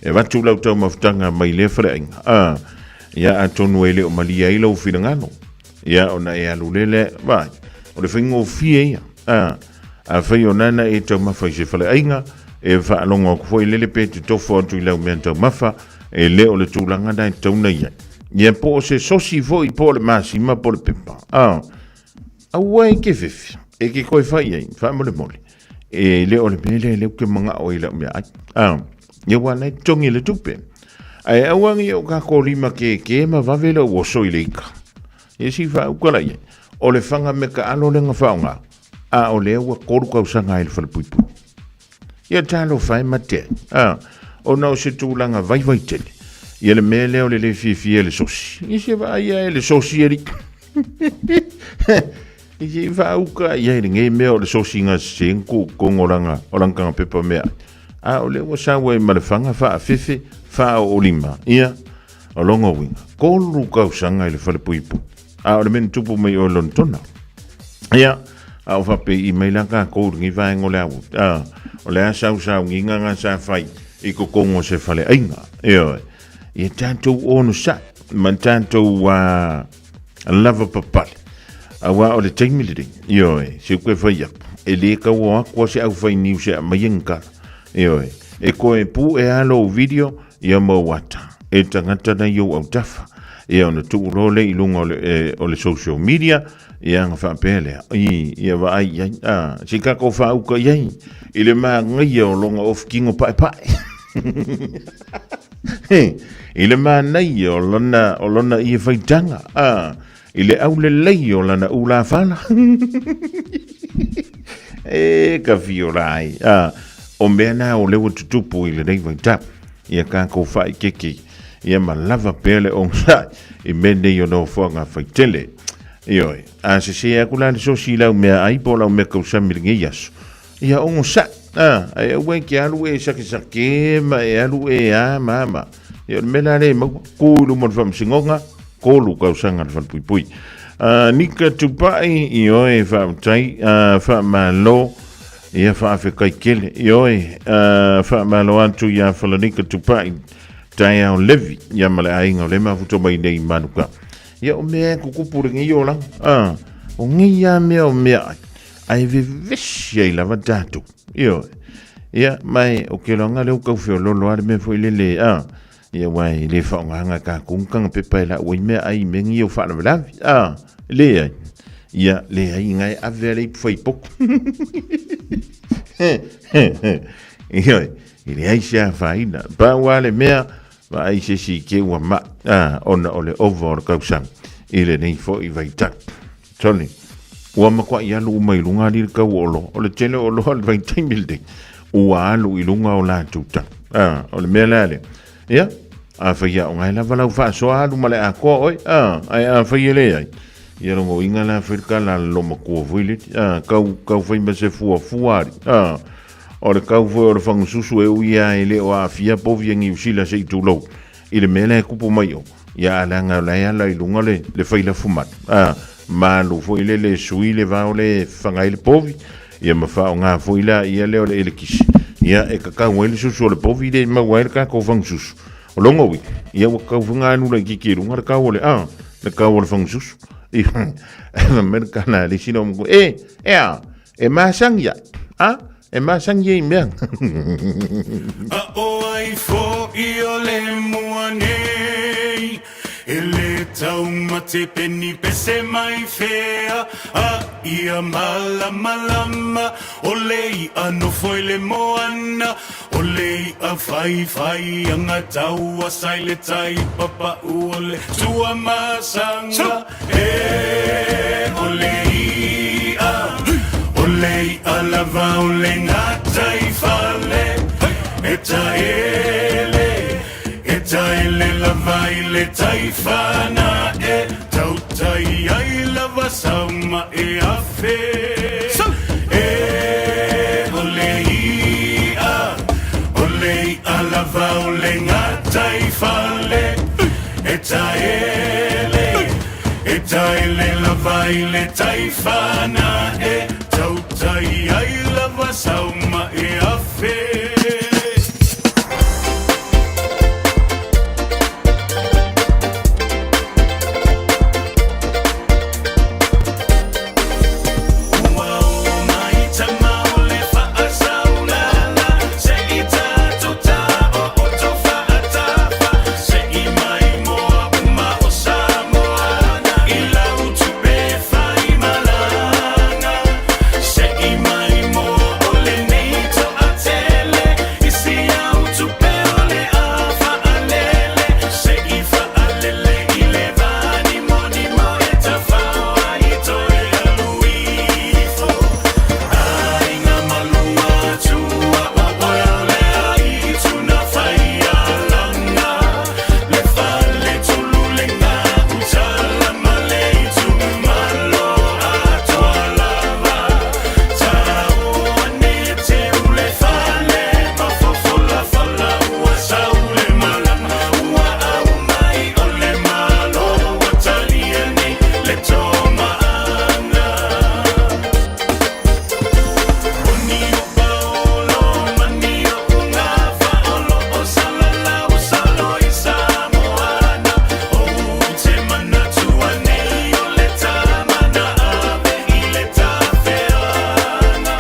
E avatu lau taumafataga mai lea faleaiga, a, ia atonu e le o malie ai lou finagalo. Ia ona e alu lea lea, vaai, o le faigofie ia. A, afai o nana e taumafa i se faleaiga, e faalogo atu foi lele pe te tofo atu i lau mea taumafa, e le o le tulaga na e tatau ona i ai. Ia po o se sosi foi po o le masima po o le pepa. A, aua e ke fefe, e ke koe fai ai, faamolemole. E le o le mea lea lea ou te manao ai i lau meaai. A, ia ua na e totogi le tupe. Ae aua nei o kākou lima kēkē ma vave lou oso i le ika. Ia si faauka la i ai. O le faga me ka alo lea na faaaoga, a o lea ua 3 tausaga ai le falepuipui. Ia talofa e mate ai. A, ona o se tulaga vaivai tele. Ia le mea lea o le le fiafia i le sosi. Ia se vaai ae le sosi alii. I se i faauka i ai lenei mea o le sosi na sese na tuu i totonu o lana, o lana taga pepa meaai. A o lea ua sau ai ma le faga faafefe faaoolima. Ia, o lona uiga, 3 tausaga i le falepuipui. A o le mea na tupu mai o i Lonetona. Ia, a o faapei mai la tatou i lenei vaega o le aoauli. A, o le a sausauniga na sa fai i totonu o se faleaiga. Ioe. Ia tatou onosai ma tatou lavapapale. Aua o le taimi lenei, ioe, se koe fai aku, e le tau o atu a se au fai niu se aumaia ni tala. Ioe, e koe pu e a lou video, ia mau ata, e tagata nei i ou autafa. Ia ona tuu loa lea i luga o le, e, o le social media, ia ona faapea lea, i, ia vaai i ai, a, se i tatou faauka i ai, i le manaia o lona ofi kino paepae. I le manaia o lana, o lana ia faitaga, a, i le aulelei o lana ulafala. E ka fio la ai. A, o mea na o lea ua tutupu i lenei vaitau. Ia kākou faaikeke, ia ma lava pea le onosai i mea nei o nofoaga faitele. Ioe, a sese aku la le sosi i lau meaai po o lau mea kausami i lenei aso, Ia onosai, a, ae aua e te alu e sakesake ma e alu e a ma a ma. Ia o le mea la lea e maua, kū i luma o le faamasinoga, 3 tausaga le falepuipui. Nika Tupai, ioe, faafetai, faamalo, ia faafetai tele, ioe, faamalo atu ia Falanika Tupai, Taeao Levi, ia ma le aiga o lea e mafuta mai nei i Manuka. Ia o mea e tutupu i lenei olaga, a, o nei lava mea o meaai, Ae vevesi ai lava tatou. Ioe. Ia, ma e, o ke loaga lea ua tau feoloolo lava le mea foi lele, a, ia aua e le faaaogaina e tatou ni taga pepa e lau ai meaai i mea nei o faalavelave, a, leai. Ia, leai, na e ave lava le ipu faipotu. Ioe, e leai se afaina. Pau lava le mea, vaai se isi i te ua mai, a, ona o le ova o le tausaga i lenei foi vaitau. Sole, ua matuai alu uma i luga alii le tau o oloa. O le tele o oloa o le vaitaimi lenei, ua alu i luga o latou tau. A, o le mea la lea, ia, afai lava o na e lava lau faasoa alu ma le atoa oe, a, ae afai e leai, ia lona uiga la fai le tala a le loomatua foi lele, a, tau, tau fai ma se fuafua alii, a, o le tau foi o le fagususu e ui lava e le o aafia povi a Niu Sila se i tulou, i le mea la e tupu mai o, ia a leaga o la e ala i luga le, le failafumanu, a, malu foi lele e sui le vao lea e faga ai le povi, ia ma faaaoga foi la ia lea o le elekisi, ia e kakau ai le susu o le povi lea e maua ai le tatou fagususu. O lona uiga, ia ua tatau foi ona alu laitiiti i luga le tau o le, a, le tau o le fagususu. Ia, fai mai le tala a le isi loomatua, e, e a, E masani ai, a? E masani ai i mea. A ʻo ai foʻi o le mua nei E le taumate peni pese mai fea A ia malamalama O le iʻa nofo i le moana O le iʻa whaiwhai anga taua sai le tai papaʻu o le Tuamasaga E o le iʻa O le iʻa lava o le gatai fale E taele E taele lava i le tai whanae Tautai ai lava sauma e afe E o le iʻa O le iʻa lava o le gatai fale E taele E taele lava i le tai whanae Tautai ai lava. sau ma e afe. Ua oo mai tama o le faasaulala, se i tatou taooto faatafa, se i maimoa uma o Samoana i lau tupe faimalaga. Se i maimoa o lenei toatele i si au tupe o le a faalele, se i faalele i le vanimonimo e tafao ai toe alu ifo. Aiga malua atua o oe o le aitu na faialaga, le faletolu le gautala ma le itumalo atoa lava. Tao ane teu le fale mafofolafola ua sau le malama, ua aumai o le Malo ua talia nei le tomaaga. O ni o paolo ma ni o ugafa o lo o salalau solo i Samoana. Ou te manatua nei o le tama na ave i le tafeaga.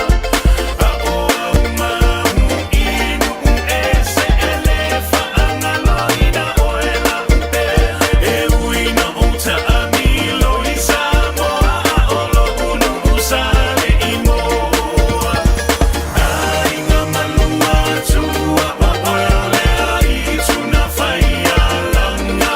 A o au mau i nuu ese e le faagaloina oe lau pele. E ui na ou taamilo i Samoa, a o lo'u nuu sa le imoa. Aiga malua atua o oe o le aitu na faialaga,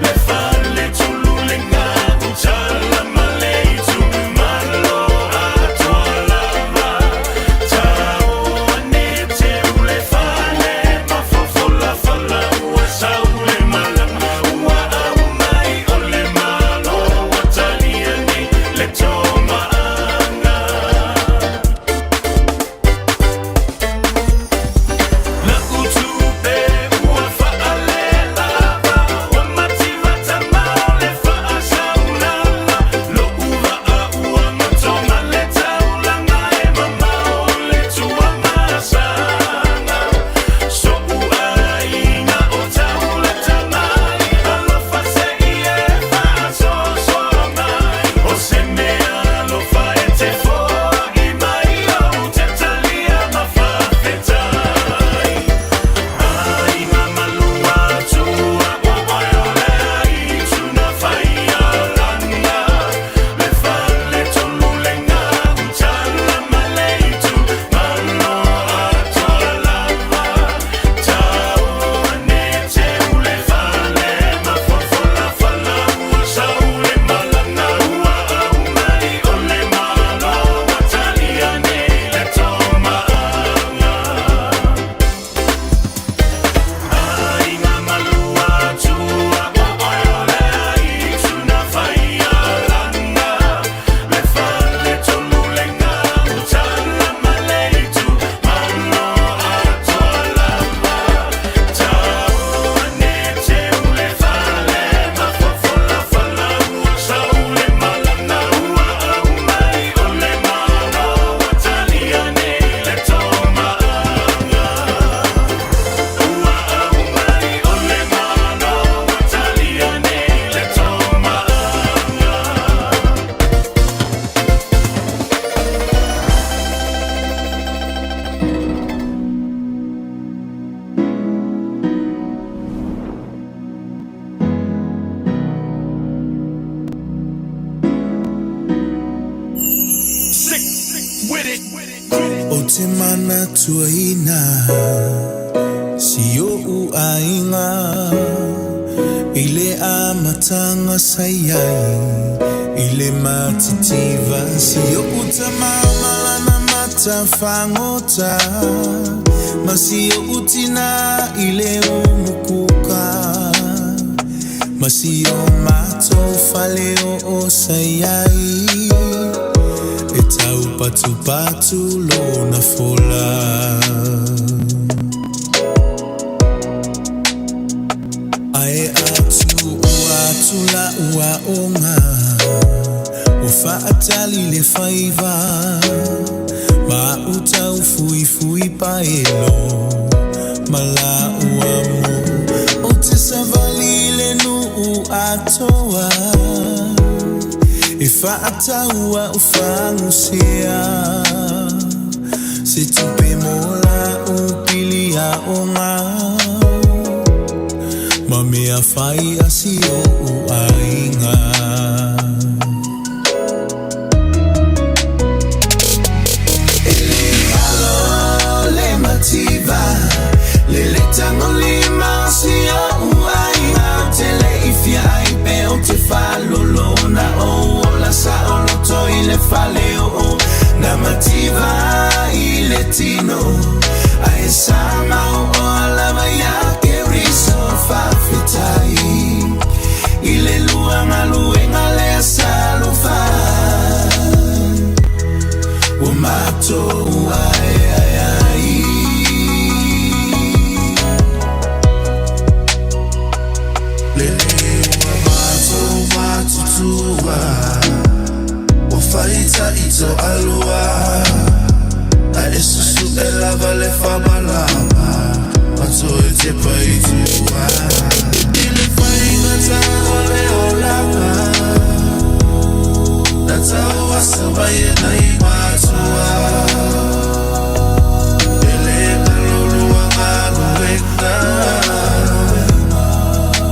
le faletolu le gautala ma le itumalo atoa lava. Tao ane teu le fale mafofolafola ua sau le malama, ua aumai o le Malo ua talia nei le tomaaga. La'u tupe ua faalelava, ua mativa tama o le faasaulala, lo'u vaa ua goto ma le taulaga e mamao o le Tuamasaga. So'u aiga o taulatamai, alofa se i e faasoasoa mai, o se mea alofa e te fo'i mai, ou te talia ma faafetai. Aiga malua atua o oe o le aitu na faialaga, le faletolu le gautala ma le itumalo atoa lava. Tao ane teu le fale mafofolafola ua sau le malaga, ua aumai o le Malo ua talia nei le tomaaga. Aiga malua atua o oe o le aitu na faialaga, le faletolu le gautala ma le itumalo atoa lava. Tao ane teu le fale mafofolafola ua sau le malaga, ua aumai o le Malo ua talia nei le tomaaga. Ua aumai o le Malo ua talia nei le tomaaga. Sick with it. Ou te manatuaina si o'u aiga i le amataga sa i ai i le matitiva si o'u tama ma lana matafagota ma si o'u tinā i le umukuka ma si o matou faleoo sa i ai e taupatupatu lona fola. Ae a tuua atu la'u aoga ua faatali le faiva. Ma a'u taufuifui paelo ma la'u amo. Ou te savali i le nuu atoa e fa'atau a'u fagusea. Se tupe mo la'u pili a'oga ma mea fai a si o'u aiga. E le alo le mativa le le tagolima o si o'u aiga. Ou te le i fia ai pe ou te faalolo na ou ola saoloto i le fale o'o na mativa i le tino ae sa mauoa lava iā Keriso. Faafetai i le lua galuega lea sa alofa ua matou aeae ai. Lele ua matou matutua, ua faitaʻi toalua, a e susuʻe lava le faamalama ma toe tepa i tua. I le faigata o le olaga, na tauasa mai e nai matua. E le galo lua galuega,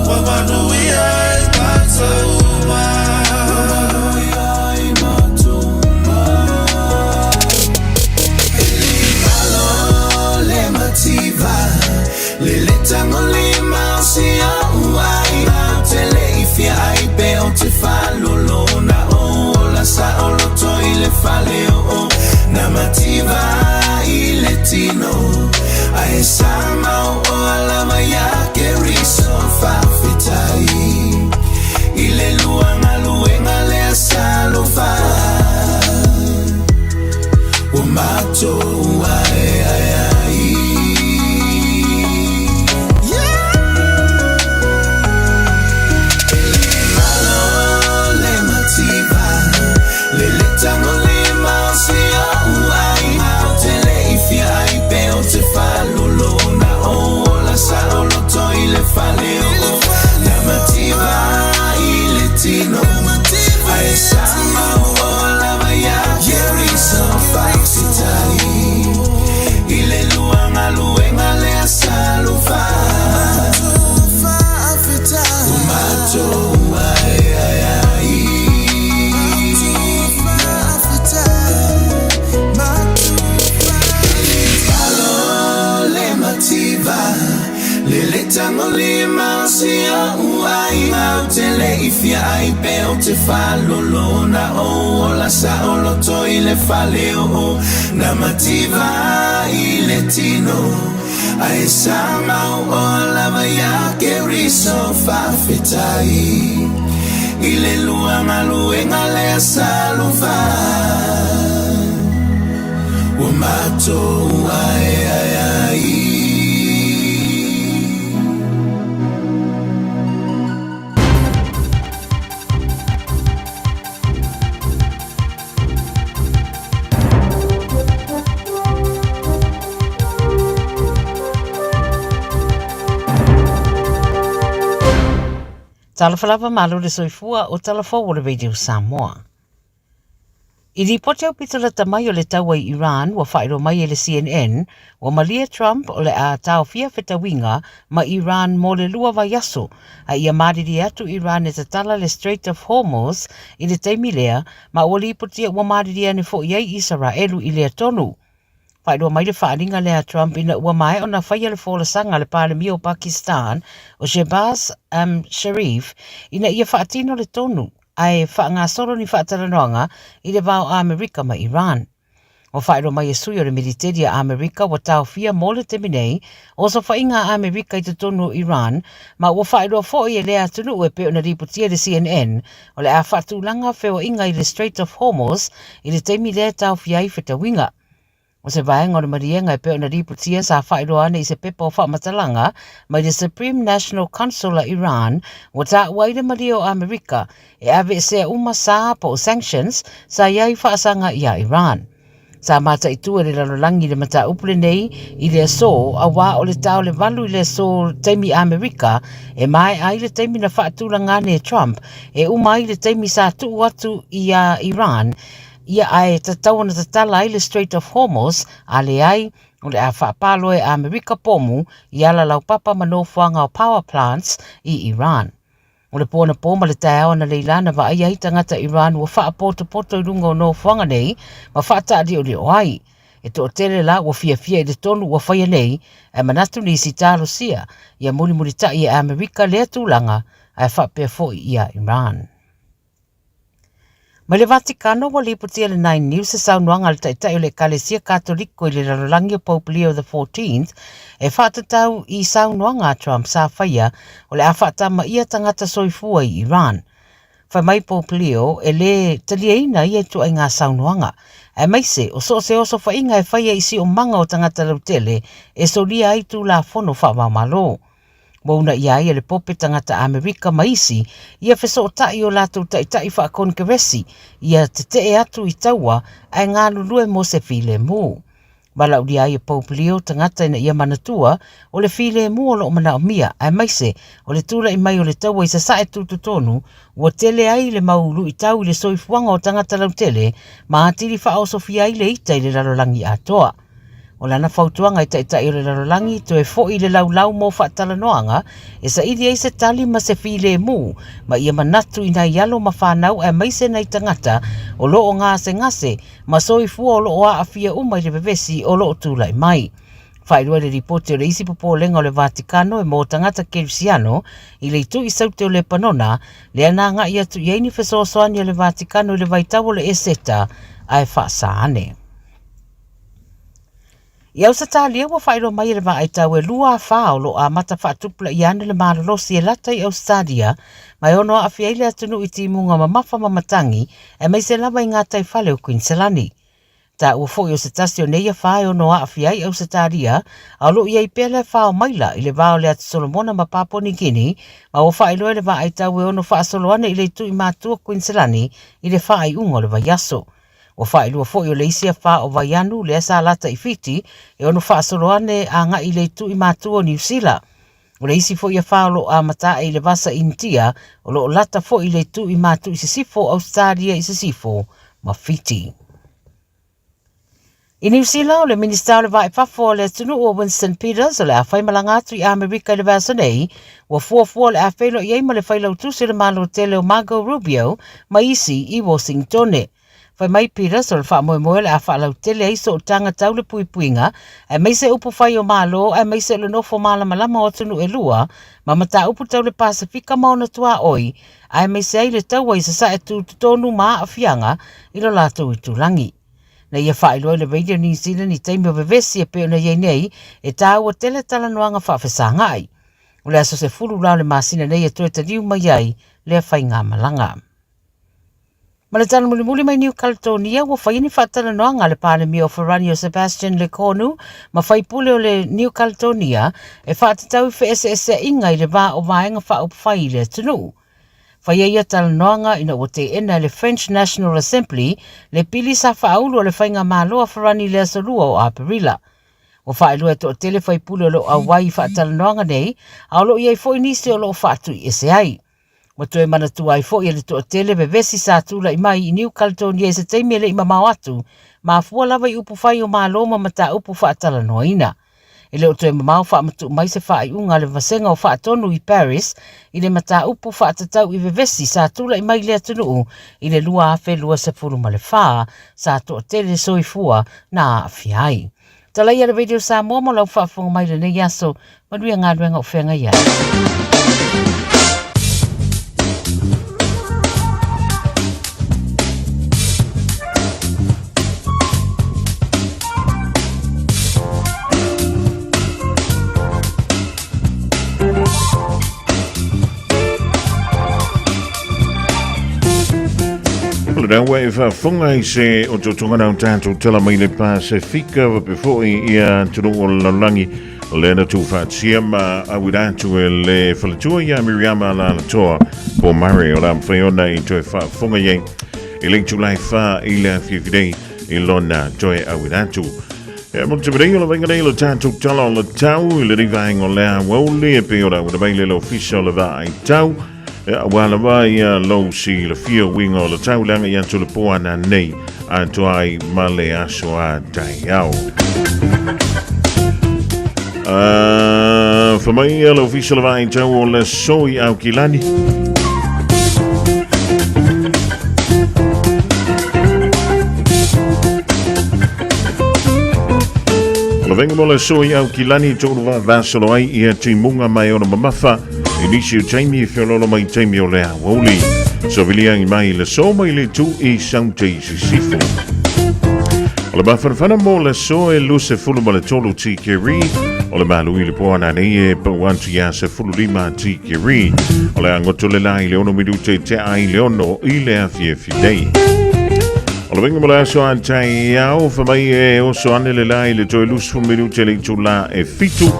ua manuia ai matou uma. E le galo le mativa le le tagolima o si o'u aiga. Ou te le i fia ai pe ou te faalolo na ou ola saoloto i le fale o'o na mativa i le tino ae sa mauoa lava iā Keriso. Faafetai i le lua galuega lea sa alofa ua matou aeae ai. E le galo le mativa le le tagolima o si o'u aiga. Ou te le i fia ai pe ou te faalolo na ou ola saoloto i le fale o'o na mativa i le tino ae sa mauoa lava iā Keriso. Faafetai i le lua galuega lea sa alofa ua matou aeae ai. E le galo le mativa le le tagolima o si o'u aiga. Ou te le i fia ai pe ou te faalolo na ou ola saoloto i le fale o'o na mativa i le tino ae sa mauoa lava iā Keriso. Faafetai i le lua galuega lea sa alofa ua matou aeae ai. Talofa lava malo le soifua o tala fou o le Radio Samoa. I lipoti aupito lata mai o le taua i Iran ua faailoa mai e le CNN, ua malie Trump o le a taofia fetauiga ma Iran mo le lua vaiaso, a ia malilie atu Iran e tatala le Strait of Hormuz i le taimi lea, ma ua lipotia ua malilie ane foi ai Isaraelu i lea tonu. Faailoa mai le faaaliga lea a Trump ina ua maea ona faia le folasaga a le Palemia o Pakistan o Shehbaz Sharif ina ia faatino le tonu ae faagasolo ni faatalanoaga i le va o Amerika ma Iran. Ua faailoa mai e sui o le militeli a Amerika ua taofia mo le taimi nei osofaiga a Amerika i totonu o Iran ma ua faailoa foi e lea atunuu e pei ona lipotia e le CNN o le a faatulaga feoaiga i le Strait of Hormuz i le taimi lea e taofia ai fetauiga. O se vaega o le maliega e pei ona lipotia sa faailoa ane i se pepa o faamatalaga mai le Supreme National Council a Iran ua taua ai le malie o Amerika e aveesea uma sa po o sanctions sa i ai faasaga iā Iran. Sa mataitu e le lalolagi le mataupu lenei i le aso auā o le ta o le 8 i le aso taimi Amerika e maea ai le taimi na faatulaga ane e Trump e uma ai le taimi sa tuu atu iā Iran ia ae tatau ona tatala ai le Strait of Hormuz a leai o le a faapaloa e Amerika pomu i ala laupapa ma nofoaga o power plants i Iran. O le po anapo ma le taeao analeila na vaaia ai tagata Iran ua faapotopoto i luga o nofoaga nei ma faataaliolio ai. E toatele la ua fiafia i le tonu ua faia nei, ae manatu nisi talosia ia mulimulitai e Amerika lea tulaga ae faapea foi ia Iran. Mai le Vatikano ua lipotia e le Nine News se saunoaga a le Taitai o le Ekalesia Katoliko i le lalolagi o Pope Leo the Fourteenth e faatatau i saunoaga a Trump sa faia o le a faatamaia tagata soifua i Iran. Fai mai Pope Leo e lē taliaina ia ituaiga saunoaga, aemaise o so o se osofaiga e faia i siomaga o tagata lautele e solia ai Tulafono faava-o-Malo. Ua unaia ai e le Pope tagata Amerika ma isi ia fesootai o latou taitai faakonekeresi ia tetee atu i taua ae galulue mo se filemu. Valaaulia ai e Pope Leo tagata ina ia manatua o le filemu o lo o manaomia aemaise o le tulai mai o le taua i Sasae tutotonu ua tele ai le mau luitau i le soifuaga o tagata lautele ma atili faaosofia ai le ita i le lalolagi atoa. O lana fautuaga i Taitai o le Lalolagi, toe foi i le laulau mo faatalanoaga e saili ai se tali ma se filemu ma ia manatu i nai alo ma fanau aemaise nai tagata o lo o gasegase ma soifua o lo o aafia uma i le vevesi o lo o tulai mai. Faailoa i le lipoti o le isi popolega o le Vatikano e mo tagata Kerisiano i le itu i Saute o Lepanona, lea na agai atu i ai ni fesoasoani a le Vatikano i le vaitau o le Eseta ae faasa ane. I Ausetalia ua faailoa mai e le vaaitau e 24 o lo o amata faatupulaia ane le malolosi e lata i Ausetalia ma e ono aafia ai le atunuu i timuga mamafa ma matagi aemaise lava i gataifale o Kuiniselani. Taua foi o se tasi o nei afa e ono aafia ai Ausetalia a o lo o i ai pea le afa o maila i le va o le Atu Solomona ma Papua Nikini ma ua faailoa e le vaaitau e ono faasolo ane i le itu i matua Kuiniselani i le faaiuga o le vaiaso. Ua faailoa foi o le isi afa o Vaianu lea sa lata i Fiti e ono faasolo ane agai i le itu i matua o Niu Sila. O le isi foi afa o lo o amata ae i le Vasa Initia o lo o lata foi i le itu i matu i sisifo o Ausetalia i sisifo ma Fiti. I Niu Sila, o le Minisita o le Vaa i Fafo o le atunuu o Winston Peters o le a faimalaga atu i Amerika i le vaiaso nei, ua fuafua o le a feiloai ai ma le Failautusi o le Malo Tele o Marco Rubio ma isi i Washingtone. Fai mai Peters o le faamoemoe o le a faalautele ai sootaga tau le puipuiga, aemaise upu fai o Malo aemaise o le nofo malamalama o atunuu e lua ma mataupu tau le Pasefika ma ona tuaoi, aemaise ai le taua i Sasae tutotonu ma aafiaga i lo latou itulagi. Na ia faailoa i le Radio New Zealand i taimi o vevesi e pei ona i ai nei, e tāua tele talanoaga faafesagai. O le aso 10 la o le masina nei e toe taliu mai ai lea faigamalaga. Ma le tala mulimuli mai New Caledonia, ua faia ni faatalanoaga a le Palemia o Farani o Sebastian Lecornu ma faipule o le New Caledonia e faatatau i feeseeseaiga i le va o vaega faaupufai i le atunuu. Faia ia talanoaga ina ua teena e le French National Assembly le pili sa faaulu a le faigamalo a Farani i le aso 2 o Aperila. Ua faailoa e toatele faipule o lo o auai i faatalanoaga nei, a o lo o i ai foi nisi o lo o faatuiese ai. Ua toe manatua ai foi e le toatele vevesi sa tulai mai i New Caledonia i se taimi e le i mamao atu, mafua lava i upufai o Malo ma mataupu faatalanoaina. E le o toe mamao faamatuu mai se faaiuga a le Vasega o Faatonu i Paris i le mataupu faatatau i vevesi sa tulai mai i le atunuu i le 2024 sa toatele soifua na aafia ai. Talaia le Radio Samoa mo lau faafofoga mai lenei aso. Manuia galuega o feagai ai. O lena ua e faafofoga i se otootoga na o tatou tala mai le Pasefika faapea foi ia atunuu o le lalolagi o lea na tuufaatasia ma auina atu e le faletua ia Miriama Alalatoa po Murray o le a mafai ona i toe faafofoga i ai i le itula e 4 i le afiafi nei. i lona toe auina atu. E mo te mei o le vainga nei le tātou tala o le tau i le vaenga o le awauli e pei o le auina mai le le ofisa o le vaai tau. E aua lava ia lou silafia uiga o le tau leaga i atu le po ana nei atoa ai ma le aso a taeao. Fa mai ia le ofisa o le vaai tau o le aso i Aukilani. O le venga mo le aso i Aukilani tolu vavasolo ai ia timuga mai ona mamafa i nisi o taimi e feololo mai taimi o le aoauli. Saviliagi mai le aso mai le tu i Saute i Sisifo. O le mafanafana mo le aso e 23 tikeri, o le malu i le po ana nei e pau atu ia 15 tikeri. O le agoto le la i le 6 minute te ai le 6 i le afiafi nei. O le venga mo le aso a taeao, fa mai e oso ane le la i le toe 20 minute le itula e fitu.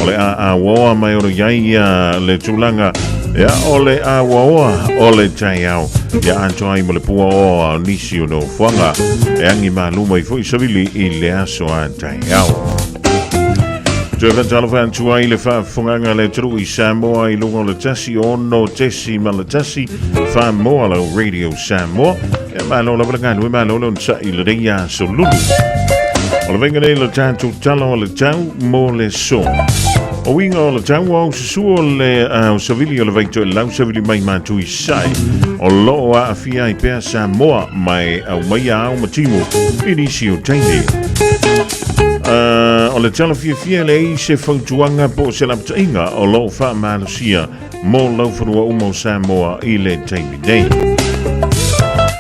O le a awaoa mai ono iai ia le tulaga ia o le awaoa o le taeao. Ia atoa ai mo le pua oa o nisi o nofoaga e agi malu mai foi savili i le aso a taeao. Toe faatalofa atu ai le faafofogaga a le atunuu i Samoa i luga o le 106.1 Faamoa lau Radio Samoa. Ia malo lava le galue, malo le onosai i lenei aso lulu. O le vaiga nei le tatou tala o le tau mo le aso. O uiga o le tau au susu o le au savili o le vaitoelau savili mai mātu i sae. O loo aafia ai pea Samoa mai au mai ao ma timu i nisi o taimi. O le tala fiafia e leai se fautuaga po o se lapataiga o loo faamalosia mo laufanua uma o Samoa i le taimi nei.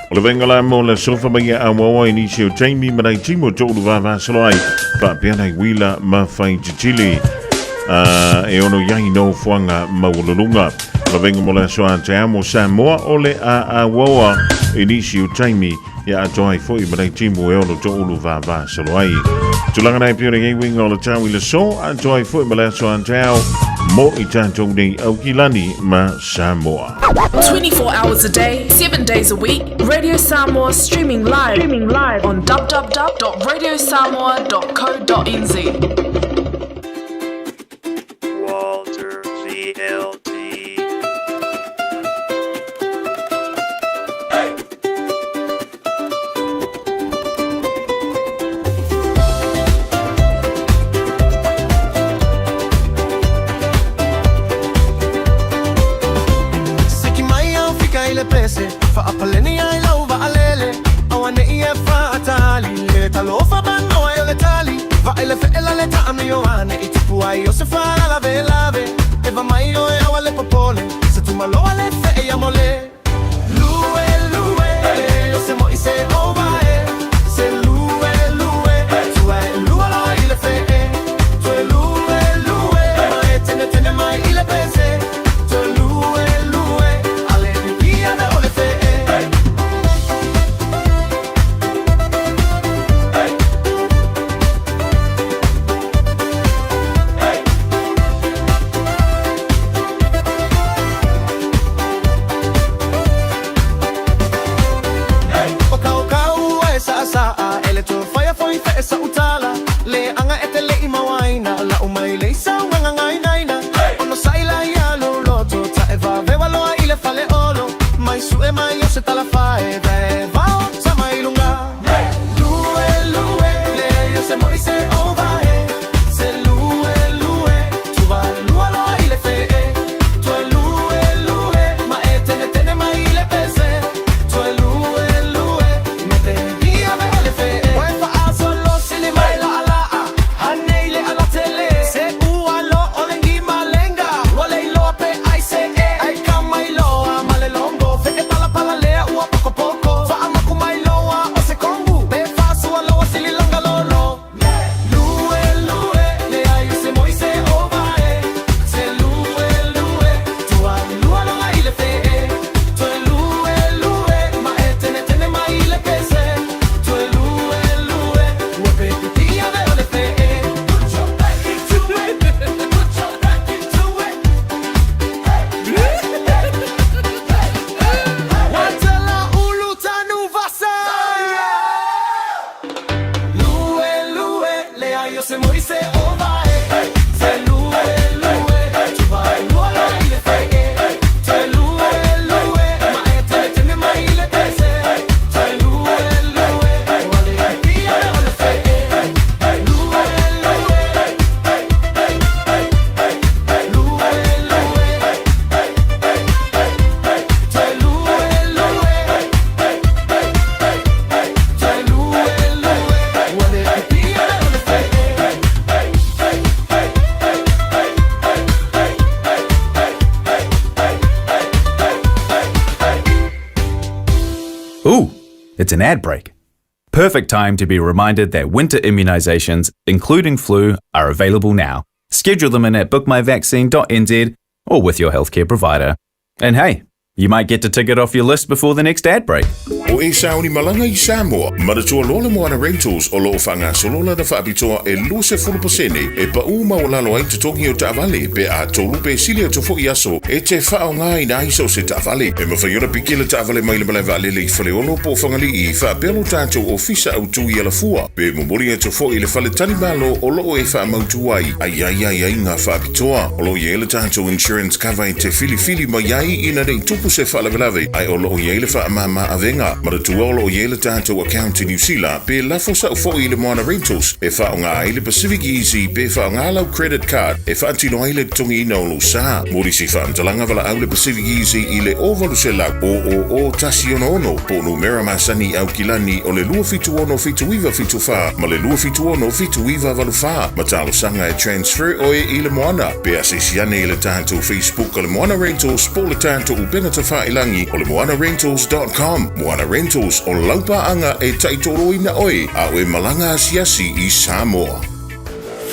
O le vaega la mo le sofa mai e auaoa i nisi o taimi ma nai timu o toʻulu vavasolo ai faapea nai uila ma fai titili e ono iai nofoaga maualuluga. O le vaega mo le aso a te amo Samoa o le a auaoa i nisi o taimi Ia atoa ai foi ma nei timu e ono toʻulu vavasolo ai. Tulaga nei pei ona i ai uiga o le tau i le aso, atoa ai foi ma le aso a taeao mo i tatou nei Aukilani ma Samoa. 24 hours a day, 7 days a week, Radio Samoa streaming live, streaming live on www.radiosamoa.co.nz. Walter VLT. Siki mai au fika i le pese Faapaleni ai lau vaalele Auane'i e faatali Le talofa manoa e o le tali Vaai le fe'ela le taamio ane I tupu ai o se faalavelave Eva mai oe aua le popole Se tumaloa le fe'e ia mole Lue lue o se mo'i se ova e Se lue lue tua e lua loa i le fe'e Toe lue lue ma e tenetene mai i le pese Toe lue lue ale pipia me o le fe'e. O kaukau e saasaa e le toe faia foi fe'e sa'utala Le aga e te le'i mauaina la'u mai le isaugaga gainaina Ono sa'i la ia lou loto ta'e vavewa loa i le fale olo Mai su'e mai o se talafae vae vao tama i luga Lue lue le o se mo'i se ova e Se lue lue tuva lua loa i le fe'e Toe lue lue ma e tenetene mai i le pese Toe lue lue me te ia ve o le fe'e Oe fa'asolo sili mai la'ala'a Hanei le alatele Se ua lo o le ngi malenga Ua le iloa pe ai se e Ai ka mai loa ma le longo Fe'e palapala lea ua pokopoko Fa'a It's an ad break. Perfect time to be reminded that winter immunisations, including flu, are available now. Schedule them in at bookmyvaccine.nz or with your healthcare provider. And hey, you might get to tick it off your list before the next ad break. O e sauni malaga i Samoa, manatua loa le Moana Rentals o lo o faagasolo lana faapitoa e 20% e paʻū maualalo ai totogi o taavale pe a tolu pe sili atu foi aso e te faaaogaina ai so o se taavale. E mafai ona piki le taavale mai le malae vaalele i Faleolo po o Fagalii faapea lo tatou ofisa autu i Alafua pe momoli atu foi i le fale talimalo o lo o e faamautu ai aiaiaiaiga faapitoa. O lo o i ai le tatou insurance cover e te filifili mai ai ina ne i tupu se faalavelave ae o lo o i ai le faamama avega. Manatua o lo o i ai le tatou account i Niu Sila pe lafo sao foi i le Moana Rentals e faaaoga ai le Pacific Easy pe faaaoga lau credit card e faatino ai le totogiina o lou sa. Mo nisi faamatalaga valaau le Pacific Easy i le 0800 000 166 po o numera masani i Aukilani o le 276 7974 ma le 276 7984 ma talosaga e transfer oe i le Moana. Pe asiasi ane i le tatou Facebook o le Moana Rentals po o le tatou upega tafailangi o le moanarentals.com. Moana Rentals, o lau paaga e taitoloina oe a o e malaga asiasi i Samoa.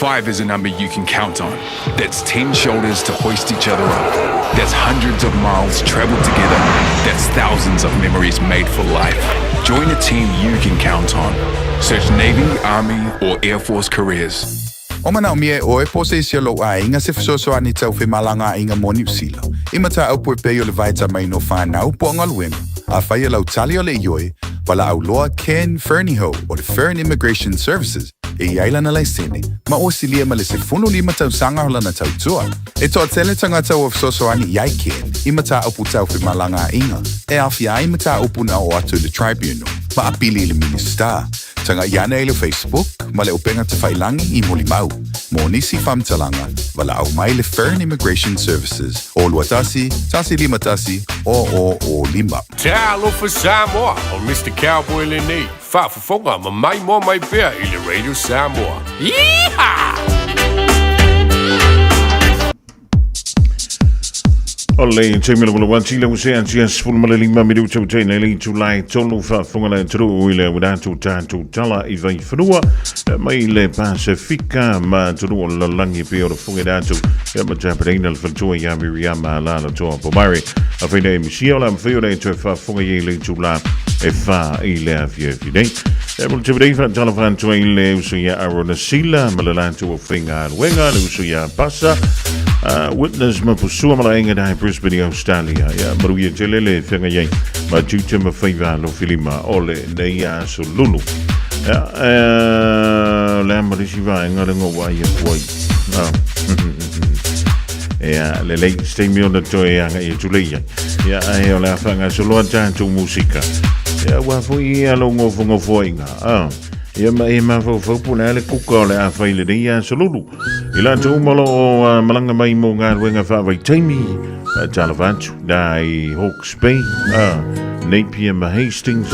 Five is a number you can count on. That's 10 shoulders to hoist each other up. That's hundreds of miles traveled together. That's thousands of memories made for life. Join a team you can count on. Search Navy, Army, or Air Force careers. O manaomia e ʻoe po o se isi o lou aiga se fesoasoani tau femalagaaiga mo Niu Sila, i mataupu e pei o le vaetamaina o fanau po o galuega, afai e lau tali o le ioe, valaau loa Ken Fernihough o le Fern Immigration Services e i ai lana laisene, ma ua silia ma le 15 tausaga o lana tautua. E toatele tagata ua fesoasoani i ai Ken i mataupu tau femalagaaiga e aofia ai mataupu na oo atu i le Tribunal ma apili i le Minisita. Tagaʻi ane i le Facebook ma le upega tafailangi i Molimau. Mo nisi faamatalaga, valaau mai le Fern Immigration Services o 21 151 0005. Talofa Samoa, o Mister Cowboy lenei, faafofoga ma maimoa mai pea i le Radio Samoa. Yeehaw! O le taimi lava lava tila ua sea tia 15 minuta ua teina i le itula e tolu faafofoga le atunuu i le uaina tatou tala i vaifanua mai le Pasifika ma atunuu o le lalolagi e pei ona fofoga atu ma tapenaina le faletua ia Miriama Alaalatoa Pomare. Afai nei misia o le a mafai ona e toe faafofoga i le itula e 4 i le afiafi nei. E mo le taimi nei faatalofa atu ai le uso ia Arona Sila ma le latou aufaigaluega, le uso ia Pasa, Witness ma Pusua ma laega dai Brisbane i Australia. Ia manuia tele le feagai ai ma tiute ma faiva alofilima o lenei aso lulu. Ia, le a ma le isi vaega le ngō ai atu ai. Ia, lelei, se taimi ona toe agai atu lea i ai. Ia, ae o le a faagasolo a tatou musika. Ia, ua foi ia lou gofogofoaiga. Ah. Ia ma e mafaufau po o le a le kuka o le a fai i lenei aso lulu. I latou uma o lo o malaga mai mo galuega faavaitaimi, talofa atu la i Hawke's Bay, Napier ma Hastings,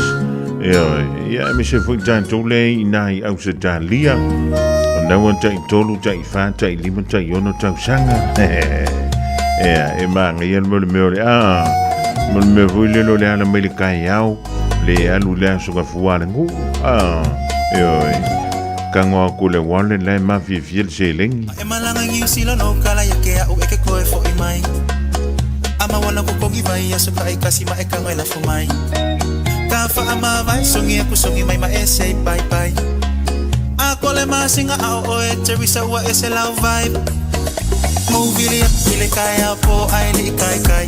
ioe, ia aemaise foi tatou lea i ina i Ausetalia, o naua tai tolu, tai whā, tai lima, tai ono tausaga. Ea, e māngaia le mo le mea o le, mo le mea foi lele o le ala mai le kaeao, le alu i le aso gafua le nuu, ioe, kago aku le wallet la e mafiafia le seleni. E malaga i Niu Sila no kala ia ke a'u e ke koe fo'i mai A maua lau kokogi vai aso taʻikasi ma e kago e lafo mai Ka faamavae sogi aku sogi mai ma e say bye bye A kole masinga ao oe Teresa ua ese lau vibe Ou vili aku i le kaeao po ae liʻi kaikai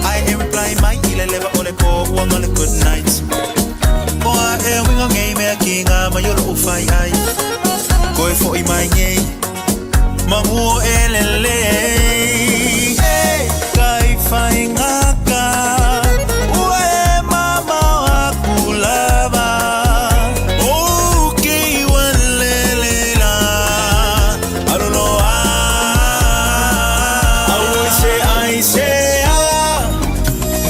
Ae e reply mai i le lewa o le po ua ngale good night O a e uiga ngei mea ki ngā mai o loʻu fai ai Koe foʻi mai ngei Mangu e lelei E kai whaingaka Ua e mamao aku lava O ki ua lele la Aluloa Auoi se ai se a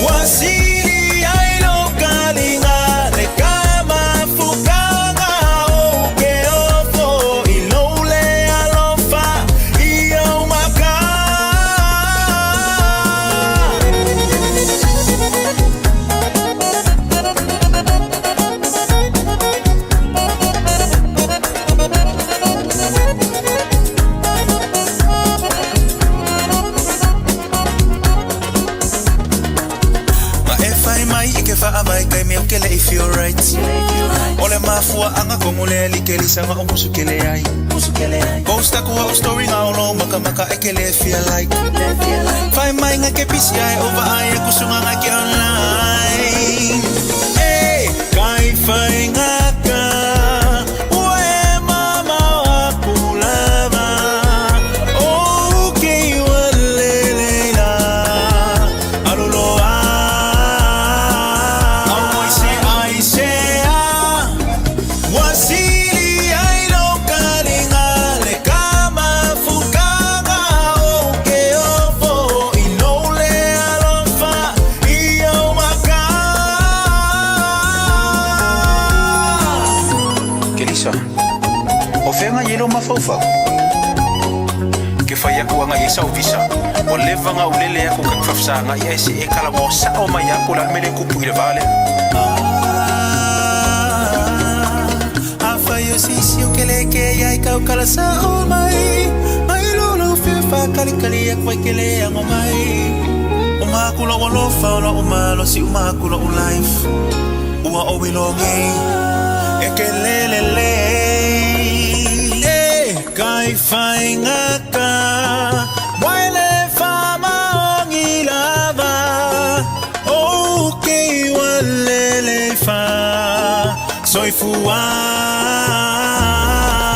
Ua sili ai lo kalinga Le ka mafukanga o ke ofo I lou le alofa i mafuaʻaga kogo lea like lisaga o musu kele ai. Post aku au story nga o makamaka e ke le feel like. Fai mai nga ke pisi ai over ai aku sunga nga ke online. Hey, kai fai nga ka. Ua e mama aku lava. O ke ua lele la. Aluloa. Au moi se ai se a. Wasili ai lo kalinga le kama fukanga o ke ofo i lo le alofa i au maka. Kelisa, o fea i lo mafaufau? Ke fai aku anga i sau visa. O leva nga ulele aku ka kwafsa nga i ese e kala mo sa o mai aku la mele kupu i le vale. A fai o sisi o ke le ke ia i kau kala sa o mai. Mai lo lo fia fa kali kali aku ai ke le ango mai. O makula o alofa o la o malo si o makula o life. Ua o ilo ngei e ke lele le. E kai whai ngaka. Waile wha maongi lava. O ke ua lele wha. Soifua.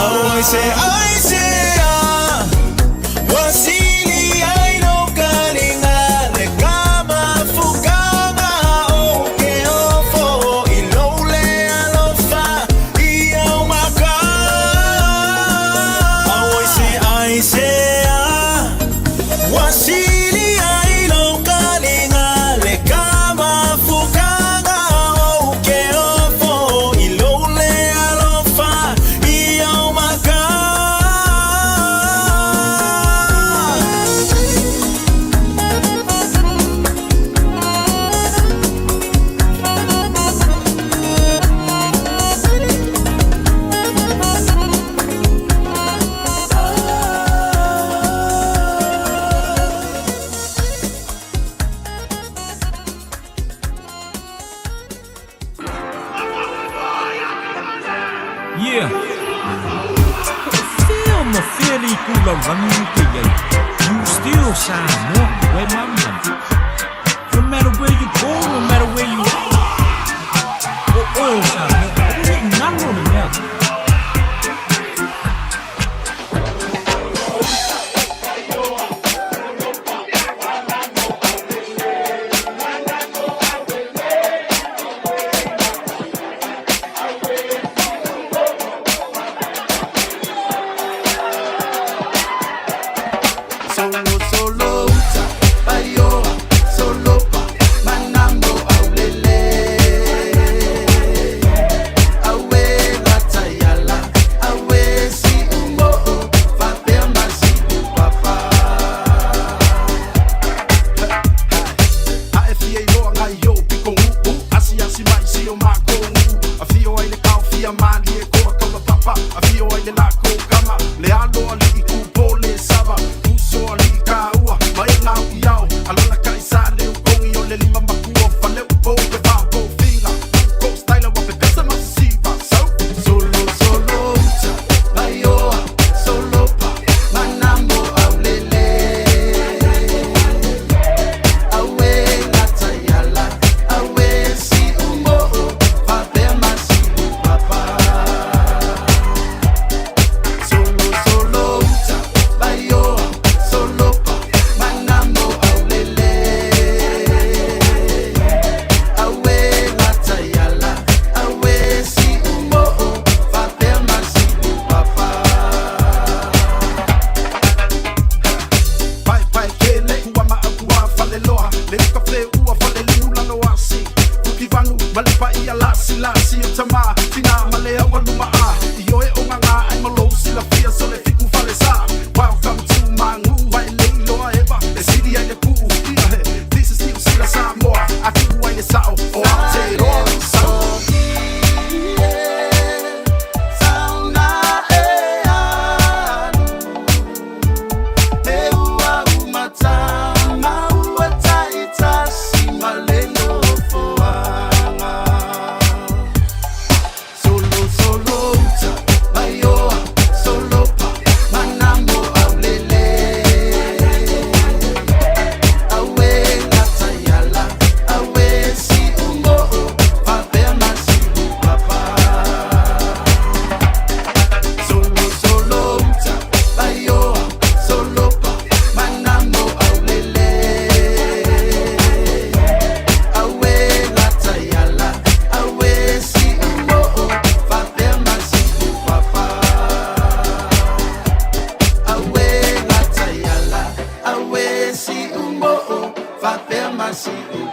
Oh, I say, ah. Wasili ai lo kalinga le kama fukanga o ke ofo i lo le alofa i au maka. Oh, I say, ah. Wasili ai lo kalinga le kama fukanga o ke ofo i lo le alofa i au maka. Yeah. Feel ma feel i kula rangi ke yai. You still Samoa, where my money. No matter where you go, no matter where you are. Oh, oh, Samoa. Ngalo le mea. Solo solo uta paioa solo pa manambo aulele awe latayala awe si umbo fapea masi papa A e fia i loa ngai o piko uu Asi asi mai si o mako nguu A fio ai le kao fia mali e koa kaula papa A fio ai le lako kama Le alo ali i kupo le sava Uso ali i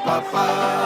papa.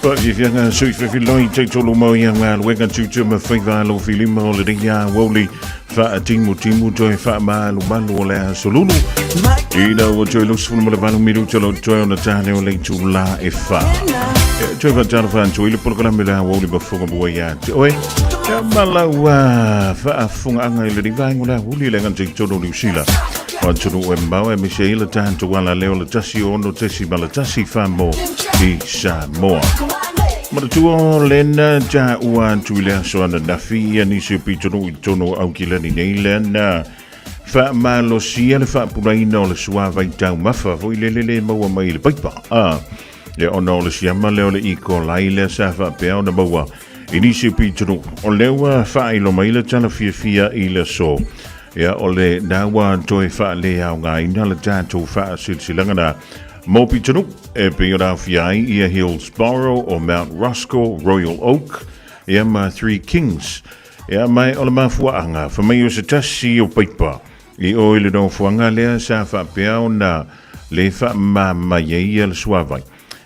Faafiafiaga sui fefiloi taitolu mau ia galuega tiute ma faiva alofilima o lenei aoauli faatimutimu toe faamalumalu o le aso lulu. Ina ua toe 28 minuta lo toe ona tane o le itulā e 4. E toe faatalofa atu i le polokalame le aoauli mafoga mua ia te oe. Ia ma lau faafofogaaga i lenei vaega o le aoauli le gata i totonu o Niu Sila. O atunuu e mamao aemaise ai le tatou alaleo le 16.1 mo i Samoa. Manatua lena taua atu i le aso ananafi ia nisi o pitonuu i totonu o Aukilani nei lena faamalosia le faapulaina o le suavai taumafa foi lele le maua mai i le paipa. A, ia ona o le siama lea o le E. coli lea sa faapea ona maua i nisi o pitonuu. O lea ua faailo mai le tala fiafia i le aso. Ia o le na ua toe faaleaogaina le tatou faasilasilaga na mo pitonuu e pei ona aofia ai ia Hillsborough o Mount Roskill, Royal Oak, ia ma Three Kings. Ia mai o le mafuaaga, fai mai o se tasi o paipa i o i le nofoaga lea sa faapea ona le faamama mai ai ia le suavai.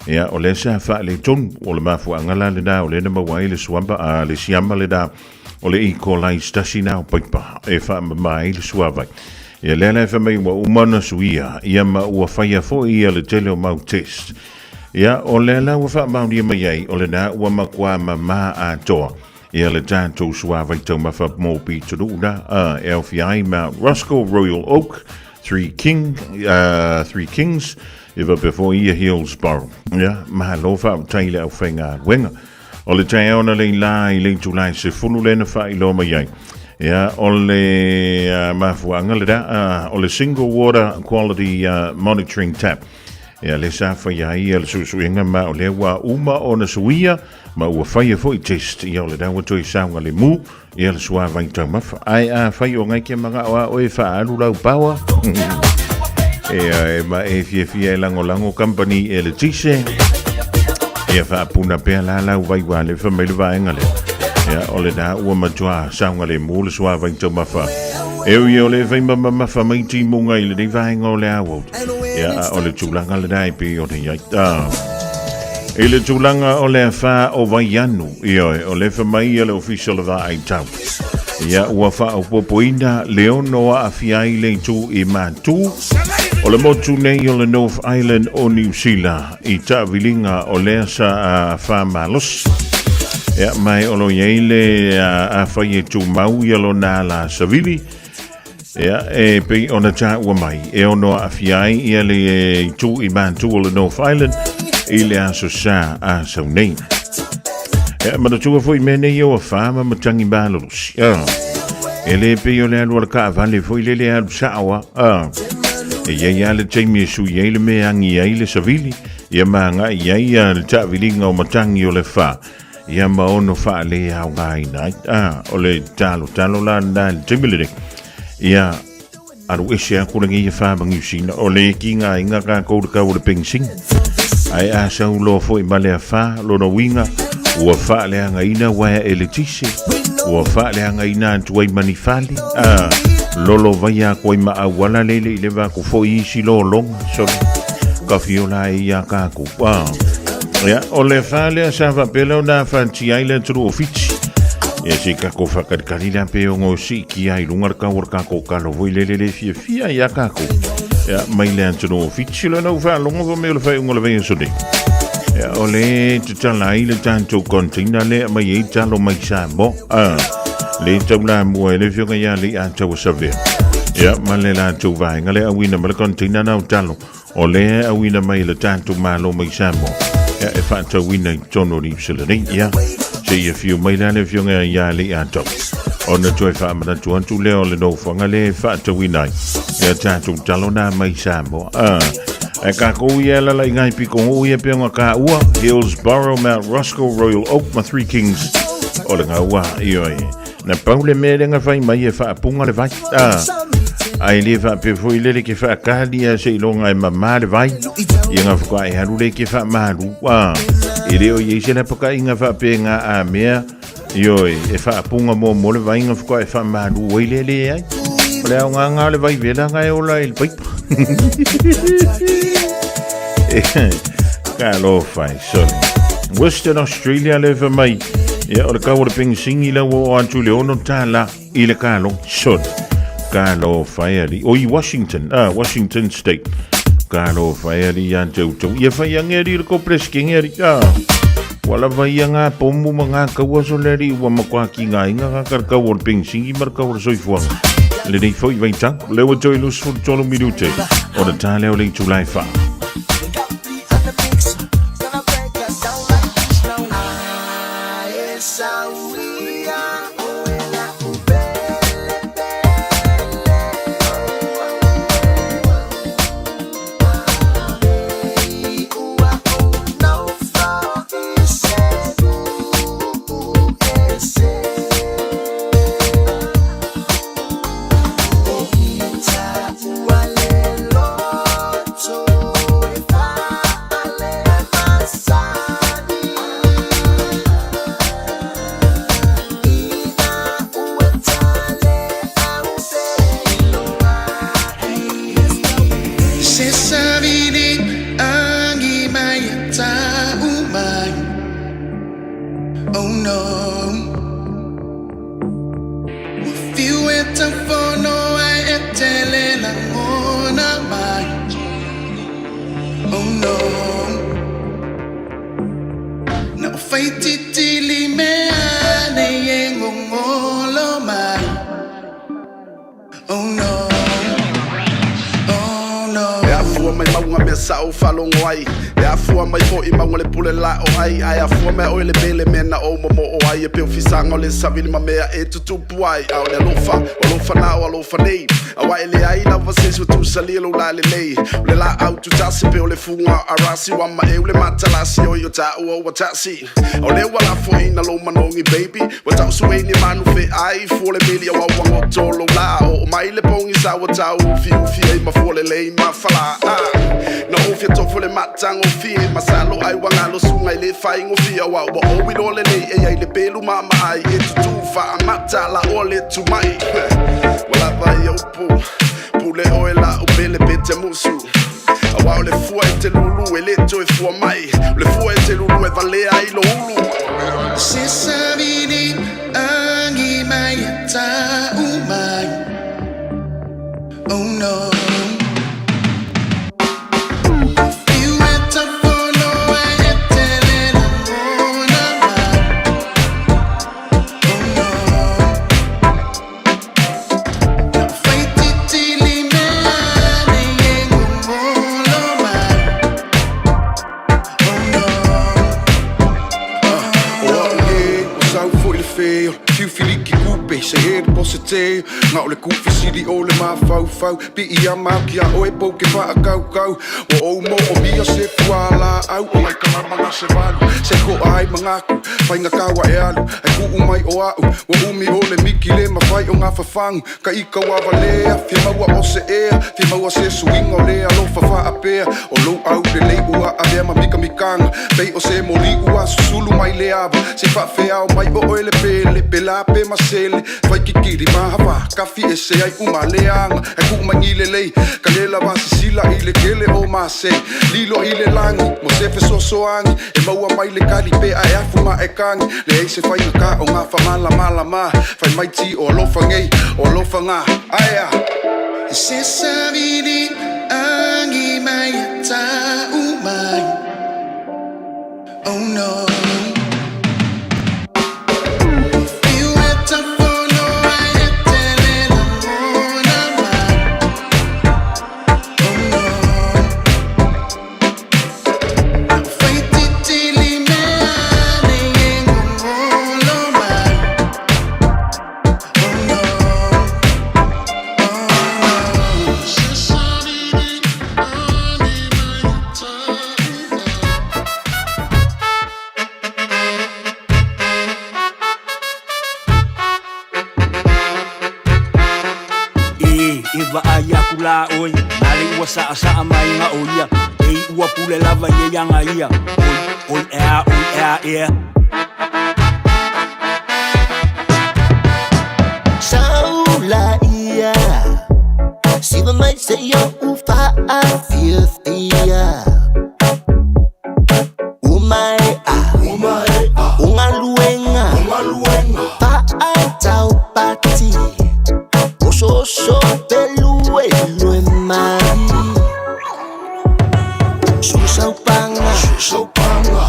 Ia o lea sa faaletonu, o le mafuaaga la lena o lea na maua ai le suamba, a le siama lena o le E. coli se tasi na o paipa e faamama ai le suavai. Ia lea la e fai mai ua uma ona suia, ia ma ua faia foi ia le tele o mau test. Ia o lea la ua faamaonia mai ai o lena ua matua mama atoa ia le tatou suavai taumafa mo pitonuu na, e aofia ai Mount Roskill, Royal Oak, Three Kings, ia faapea foi ia Hillsborough. Ia, malo faafetai i le aufaigaluega. O le taeao na lei la i le itula e 10 lea na faailoa mai ai. Ia, o le mafuaaga lena, o le Single Water Quality Monitoring Tap. Ia, lea sa faia ai le suesuega ma o lea ua uma ona suia ma ua faia foi test. Ia, o lena ua toe saogalemu ia le suavai taumafa. Ae afai o ngai ke manao a oe faaalu lau power, ia e ma e fiafia e lagolago company e le tise, ia faapuna pea la lau vai ua le fai mai le vaega lea. Ia o lena ua matua saogalemu le suavai taumafa. E ui o le fai mamafa mai timuga i lenei vaega o le aoauli. Ia a o le tulaga lena e pei ona i ai. I le tulaga o le afa o Vaianu, ioe, o le fai mai ia le Ofisa o le Vaai Tau. Ia ua faaopoopoina le ono aafia ai le itu i Matu o le motu nei o le North Island o Niu Sila i taaviliga o lea sa afa malosi. Ia, ma o lo o i ai le afai e tumau ia lona ala savili, Ia, e pei ona taua mai, e ono aafia ai ia le itu i Matu o le North Island i le aso Sa a sau nei. Ia, manatua foi mea nei ua fa ma matangi malolosi. Ah. E le pei o le alu a le kaavale foi le le alu sao a. Ah. E iai lava le taimi e sui ai le mea e agi ai le savili, ia ma agai ai ia le taaviliga o matangi o le fa. Ia ma ono faaleaogaina ai. Ah, o le talotalo la lena i le taimi lenei. Ia, alu ese aku lenei ia wha mangiusina. O le ki ngā inga ka kou le kau o le pengsing. Ai a sau loa foi ma le wha, lona uiga, ua faaleagaina waea e le tise, ua faaleagaina atu ai ma ni fale, ah, lolo vai aku ai ma auala le le i le va ku foi isi lologa, sole, ka fiola ai ia kākou. Ah, ia, o le wha lea sa faapea lea ona whanti ai le atunuu o Fiti. Ia se kako whakalikali la pe o ngō si ki ai lunga le kau o le kako kalo voi le le fiafia ia kako. Ia, mai le atunuu o Fiti le nau whaalongo wa me o le whai unga le vei aso nei. Ia, o le tatala ai le tātou container le mai ei talo mai Samoa. Ah, le tau la mua e le fioga ia le a tau savea. Ia, ma le la tau vaenga le auina ma le container nau talo. O lea e auina mai le tatou Malo mai Samoa, ia, e faatauina i totonu o Niu Sila nei, ia, seia afio mai la le Afioga ia Leiatau. Ona toe faamanatu atu lea o le nofoaga lea e faatauina ai, ia tatou talo na mai Samoa. Ah, e kākou ia e lala i ngai piko ia pe ona kāua, Hillsborough, Mount Roskill, Royal Oak ma Three Kings, o le gaua, ioe. Na pau le mea lea na fai mai e faapunga le vai. Ah, ai le faapea foi lele ke faakalia seiloga e mamā le vai. Ia nga whakae e alu le ke faamalu. Ah, e le o i se la pakainga faapea a mea. Ioi, e faapunga mo mo le vai nga whakae faamalu oi le le ai. O le au ngā ngā le vai vela ngā e ola i le paipa. Ka lo whai, sorry. Western Australia le fai mai, ia o le kau o le penisini la ua oo atu i le $6 i le kalo sod. Kalo fai o i Washington, ah, Washington State. Kalo fai ali ia te outou. Ia fai ange ali le kopreske ali. Ah. Ua lava ia ngā pomu ma ngā kaua so le ali ua makoa ki ngā inga ngā karakau o le penisini ma le kau o le soifuaga. Lenei foi vaitau, lea ua toe 23 minute o le tā lea o le itula e 4. Oh no. Fiu e tafono ai e tele lagona mai. Oh no. Na o faititili mea nei e gogolo mai. Oh no. Oh no. E afua mai mauga mea sa ou faalogo ai, e afua mai foi mauga le pule la o ai, ae afua mai oe le mele mea na ou momoo ai, e pei o fisaga o le savili ma mea e tutupu ai. A o le alofa, o alofa na o alofa nei, auā e leai lava se isi ua tusalia lou lalelei. O le laau tutasi pei o le fuga o arasi, ua maeu le matalasi oi o taua ua tasi. O lea ua lafoina lou manogi baby, ua tausuei ni manu feai, fua le meli auā ua goto lou lā. Oo mai le pogisa ua tau ufiufi ai ma fua lelei ma falā. Na ou fia tofo le matagofie, masalo ai ua galo suga i le faigofie, auā ua ou iloa lelei e i ai le pelu maamaai e tutū faamata la oa le tumai. Ua lava ia upu, pule oe la'u pele pe te musu. Auā o le fua e te lulu e lē toe fua mai, o le fua e te lulu e valea ai lou ulu. Se savili agi mai e tau mai. Oh no. Fiu e tafono ai e tele lagona mai. Oh no. Na faititili mea nei e gogolo mai. Oh no. O a'u ē, ua sau foi le fe o le fiu filiki kupe se he le pose te nga o le kufisili o le mafaufau piiama aku iā oe pou ke faakaukau ua ou moomia se fualaau o ngai kalama ga se valu se koa ai magaku faigata ua e alu ae kuu mai o a'u ua umi o le miki le mafai o gafafagu ka ika ua valea fia maua o se ea fia maua se suiga o le alofa faapea o lou aulelei ua avea ma mikamikaga pei o se moli ua susulu mai le ava se faafeao mai o oe le pele pelā pe masele faikikili mahavā kafi ese ai uma leaga e kuu mai lelei ka le lava sisila i le kele o mase lilo i le lagi mo se fesoasoagi e maua mai le kali pe ae afu ma e kagi leai se faigakā o gafamalamalama fai mai ti o alofa nei o alofa gā aea. Se savili agi mai e tau mai. Oh no. Fiu e tafono ai e tele lagona mai. Oh no. Na faititili mea nei e gogolo mai. Oh no. Oh no. Se savili agi mai e tau mai. E e vaai aku la oe na le ua saasaa mai ga o ia e ua pule lava ia iaga ia oi oi ea oi ea ea. Saula ia Siva mai se yo ufa a fia fia Umai a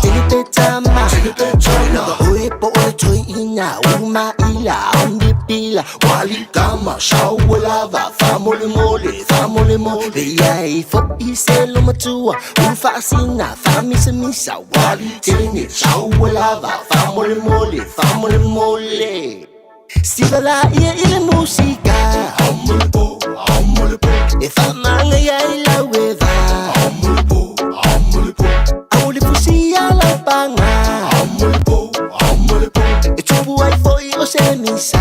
Tele pe tama Lava oe po o le toeina Uma ila Omni pila Wali kama Saua lava Faamolemole Faamolemole Ia e fo'i se lomatua Ulu faasina Faamisamisa Wali tele Saua lava Faamolemole Faamolemole Siva laia i le musika E faamagaia i lau eva Ao le fusia lau paga E tupu ai fo'i o se misa.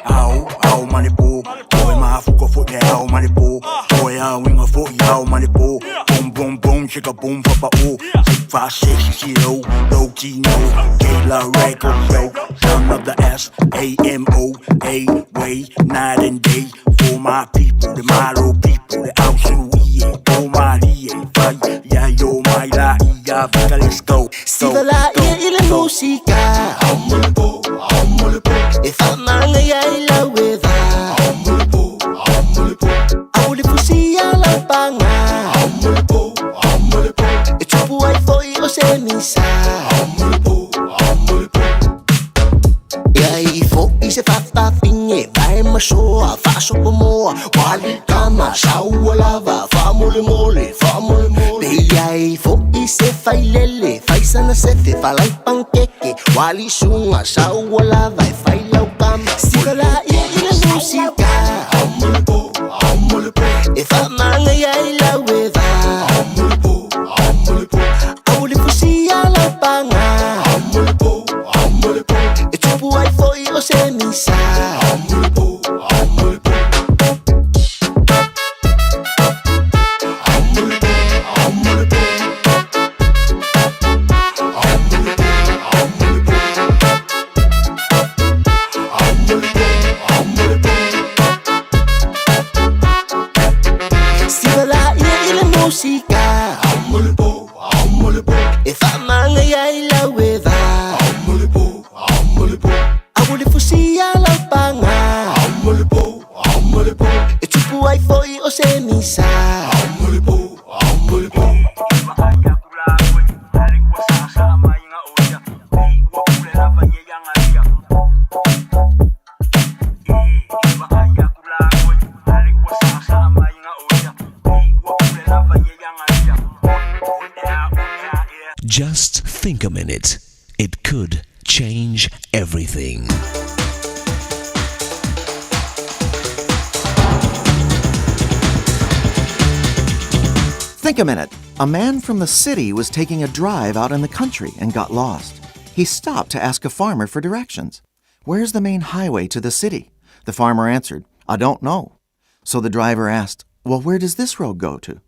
Ao, ao ma le po Oe mafuka fo'i le ao ma le po Oe ao inga fo'i ao ma le po Boom boom boom chicka boom papa o 6 5 6 0 low G no K la record yo Son of the S A M O A way night and day For my people the Malo people the Ausu E O Mali E Fai Ya yo mai la ia vika let's go. Siva laia i le musika E faamagaia i lau eva Ao le fusia lau paga E tupu ai fo'i o se misa. Ia i fo'i se fafafine Vae masoa faasopomoa Wali kama saua lava Faamolemole faamolemole Pe ia i fo'i se failele Faisana sefe falai pankeke Wali suga saua lava E fai lau kama Siva laia i le musika E faamagaia i lau eva Ao le fusia lau paga E tupu ai fo'i o se misa. Siva laia i le musika E faamagaia i lau eva Ao le fusia lau paga E tupu ai fo'i o se misa. Just think a minute. It could change everything. Think a minute. A man from the city was taking a drive out in the country and got lost. He stopped to ask a farmer for directions. Where's the main highway to the city? The farmer answered, I don't know. So the driver asked, Well, where does this road go to?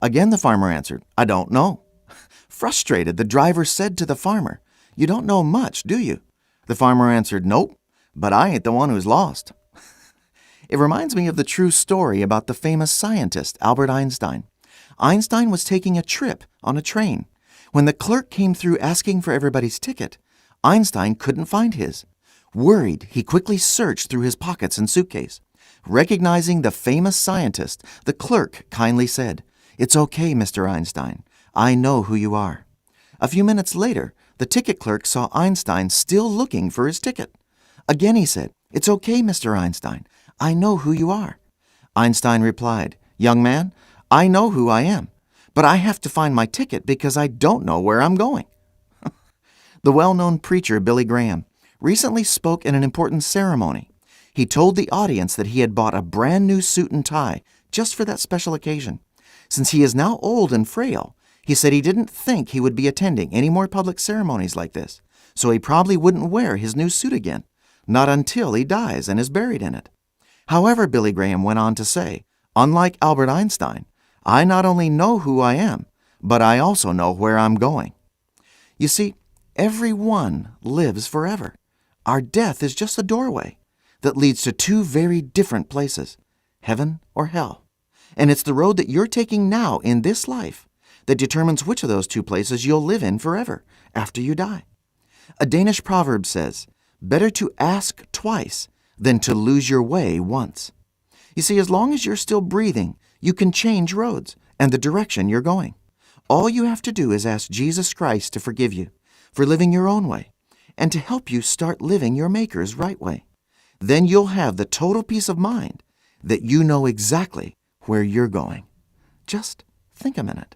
Again the farmer answered, I don't know. Frustrated, the driver said to the farmer, You don't know much, do you? The farmer answered, Nope, but I ain't the one who's lost. It reminds me of the true story about the famous scientist, Albert Einstein. Einstein was taking a trip on a train. When the clerk came through asking for everybody's ticket, Einstein couldn't find his. Worried, he quickly searched through his pockets and suitcase. Recognizing the famous scientist, the clerk kindly said, It's okay, Mr. Einstein. I know who you are. A few minutes later, the ticket clerk saw Einstein still looking for his ticket. Again he said, It's okay, Mr. Einstein. I know who you are. Einstein replied, Young man, I know who I am, but I have to find my ticket because I don't know where I'm going. The well known preacher Billy Graham recently spoke in an important ceremony. He told the audience that he had bought a brand new suit and tie just for that special occasion. Since he is now old and frail, he said he didn't think he would be attending any more public ceremonies like this, so he probably wouldn't wear his new suit again, not until he dies and is buried in it. However, Billy Graham went on to say, unlike Albert Einstein, I not only know who I am, but I also know where I'm going. You see, everyone lives forever. Our death is just a doorway that leads to two very different places heaven or hell. And it's the road that you're taking now in this life that determines which of those two places you'll live in forever after you die. A Danish proverb says, Better to ask twice than to lose your way once. You see, as long as you're still breathing, you can change roads and the direction you're going. All you have to do is ask Jesus Christ to forgive you for living your own way and to help you start living your Maker's right way. Then you'll have the total peace of mind that you know exactly where you're going. Just think a minute.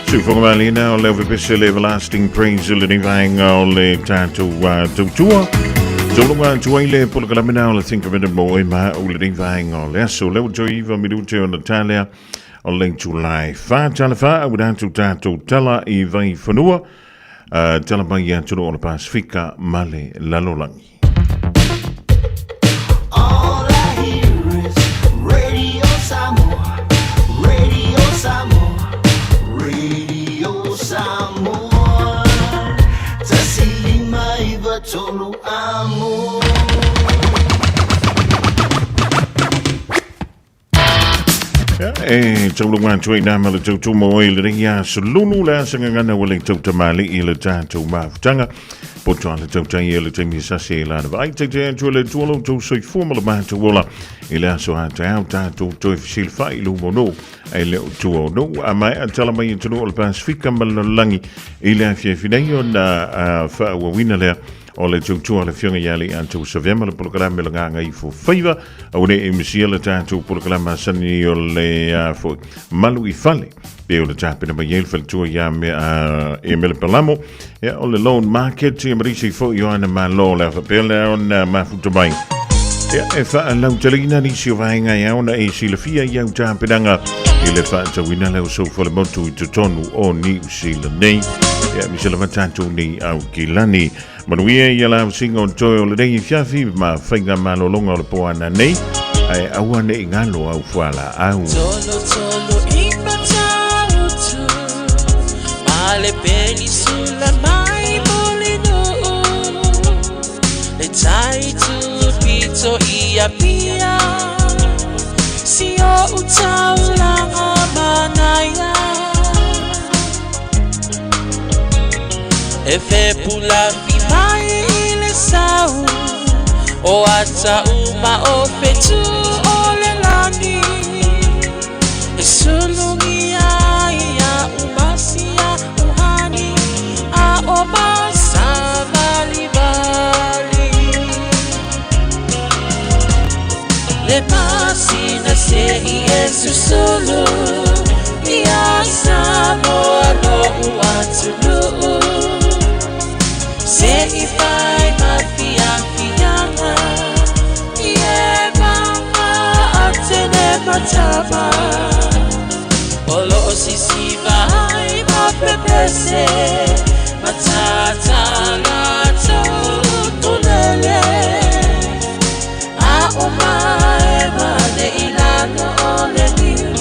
Sufogamalina o le pese le everlasting praise le ni vaenga o le tātou tautua. Tauloga atu ai le polokalame o le Think of It mo e ma o le ni vaenga o le aso. Leo toi iwa minute o na talea o le July. Wha tala wha au rātou tātou tala i vai whanua. Tala mai ia tunu o le Pasifika male lalolangi. All I hear is Radio Samoa, Radio Samoa, Radio Samoa. Tasilima iwa tolu amo. E taulunga atu ai nā ma le tautumo o i le ringi a sululu le asa ngangana ua le tautamali i le tātou mafutaga. Poto a le tautai e le taimi sasi e lana vaai te atu le tualo tau soifua ma le mātou ola i le aso a te au tātou toi fesilafai i luma o nuu e le o tua o nuu a mai a tala mai i tunu o le Pasifika ma le lalolagi i le afiafi nei ona whaauawina lea o le tautua le fionga ia le antou savema le polokalame le nganga i fo faiva au ne e misia le tātou polokalama sani o le fo malu i fale pe o le tāpena mai e le faletua ia me e mele palamo ia o le loan market ia marisi fo i oana malo le awhapea le ona mafuta mai ia e whaalautaleina nisi o vaenga ia ona e silafia i au tāpenanga. I le faatauina le uso le motu i totonu o Niu Sila nei. Ia misa lava tatou nei au kilani. Manuia ia la usinga o toe o le nei fiafi ma whainga malolonga o le poana nei. Ai aua ne ngalo au fuala au. Tolo tolo i matautu Male penisula mai molino Le tai tu pito i apia Si o utaulanga manaia E fe pula fi mai i le sau O ata uma o fetu o le lani E sulungi ai a umasia uhani A o masa vali vali Le masina se i e susulu Ia Samoa lo uatuluu Se i fai ma fia fianga I e manga a tene matama O lo o sisiva ai ma pepese Matata la tau tulele A o mae mane i lano o le niu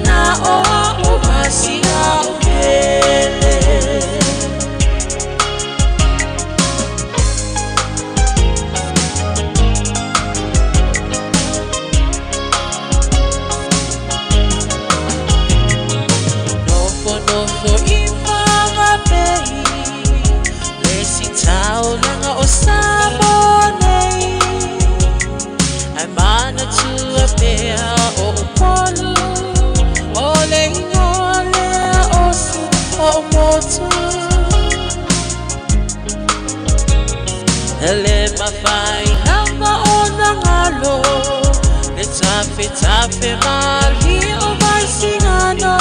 Na o a o masi a o pele. Nofo nofo i whangapei Le si taulanga o Samoa nei Ai mana tua pea o upolu O le ingoa lea o su o motu Ele mawhai lava o na ngalo Le tafe tafe mali o vai singano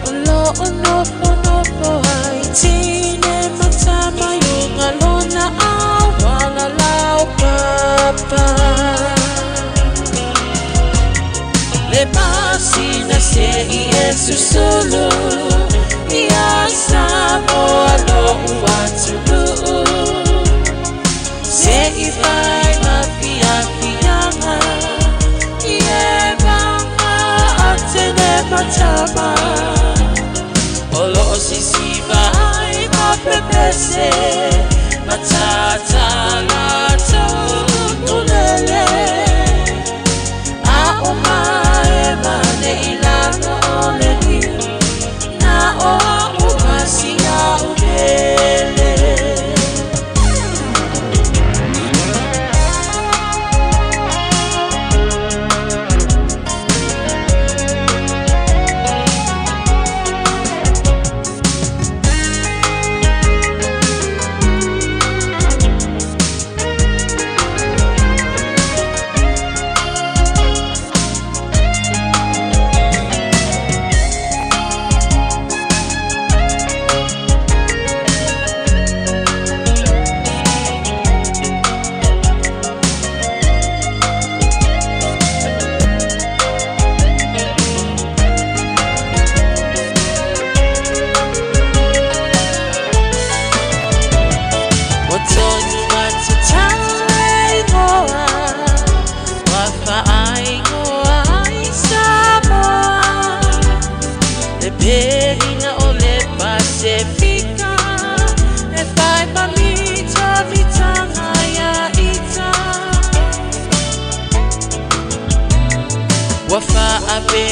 O lo o nofo nofo ai tine matama yunga lona awala lau papa Le masina se i e susulu Ia Samoa lo uatuluu Se i fai ma fia fianga I e manga a tene matama O lo o sisiva ai ma pepese Matata la tau tulele A o mae mane i lano o le niu Na o a o masi a o pele. Wafa ape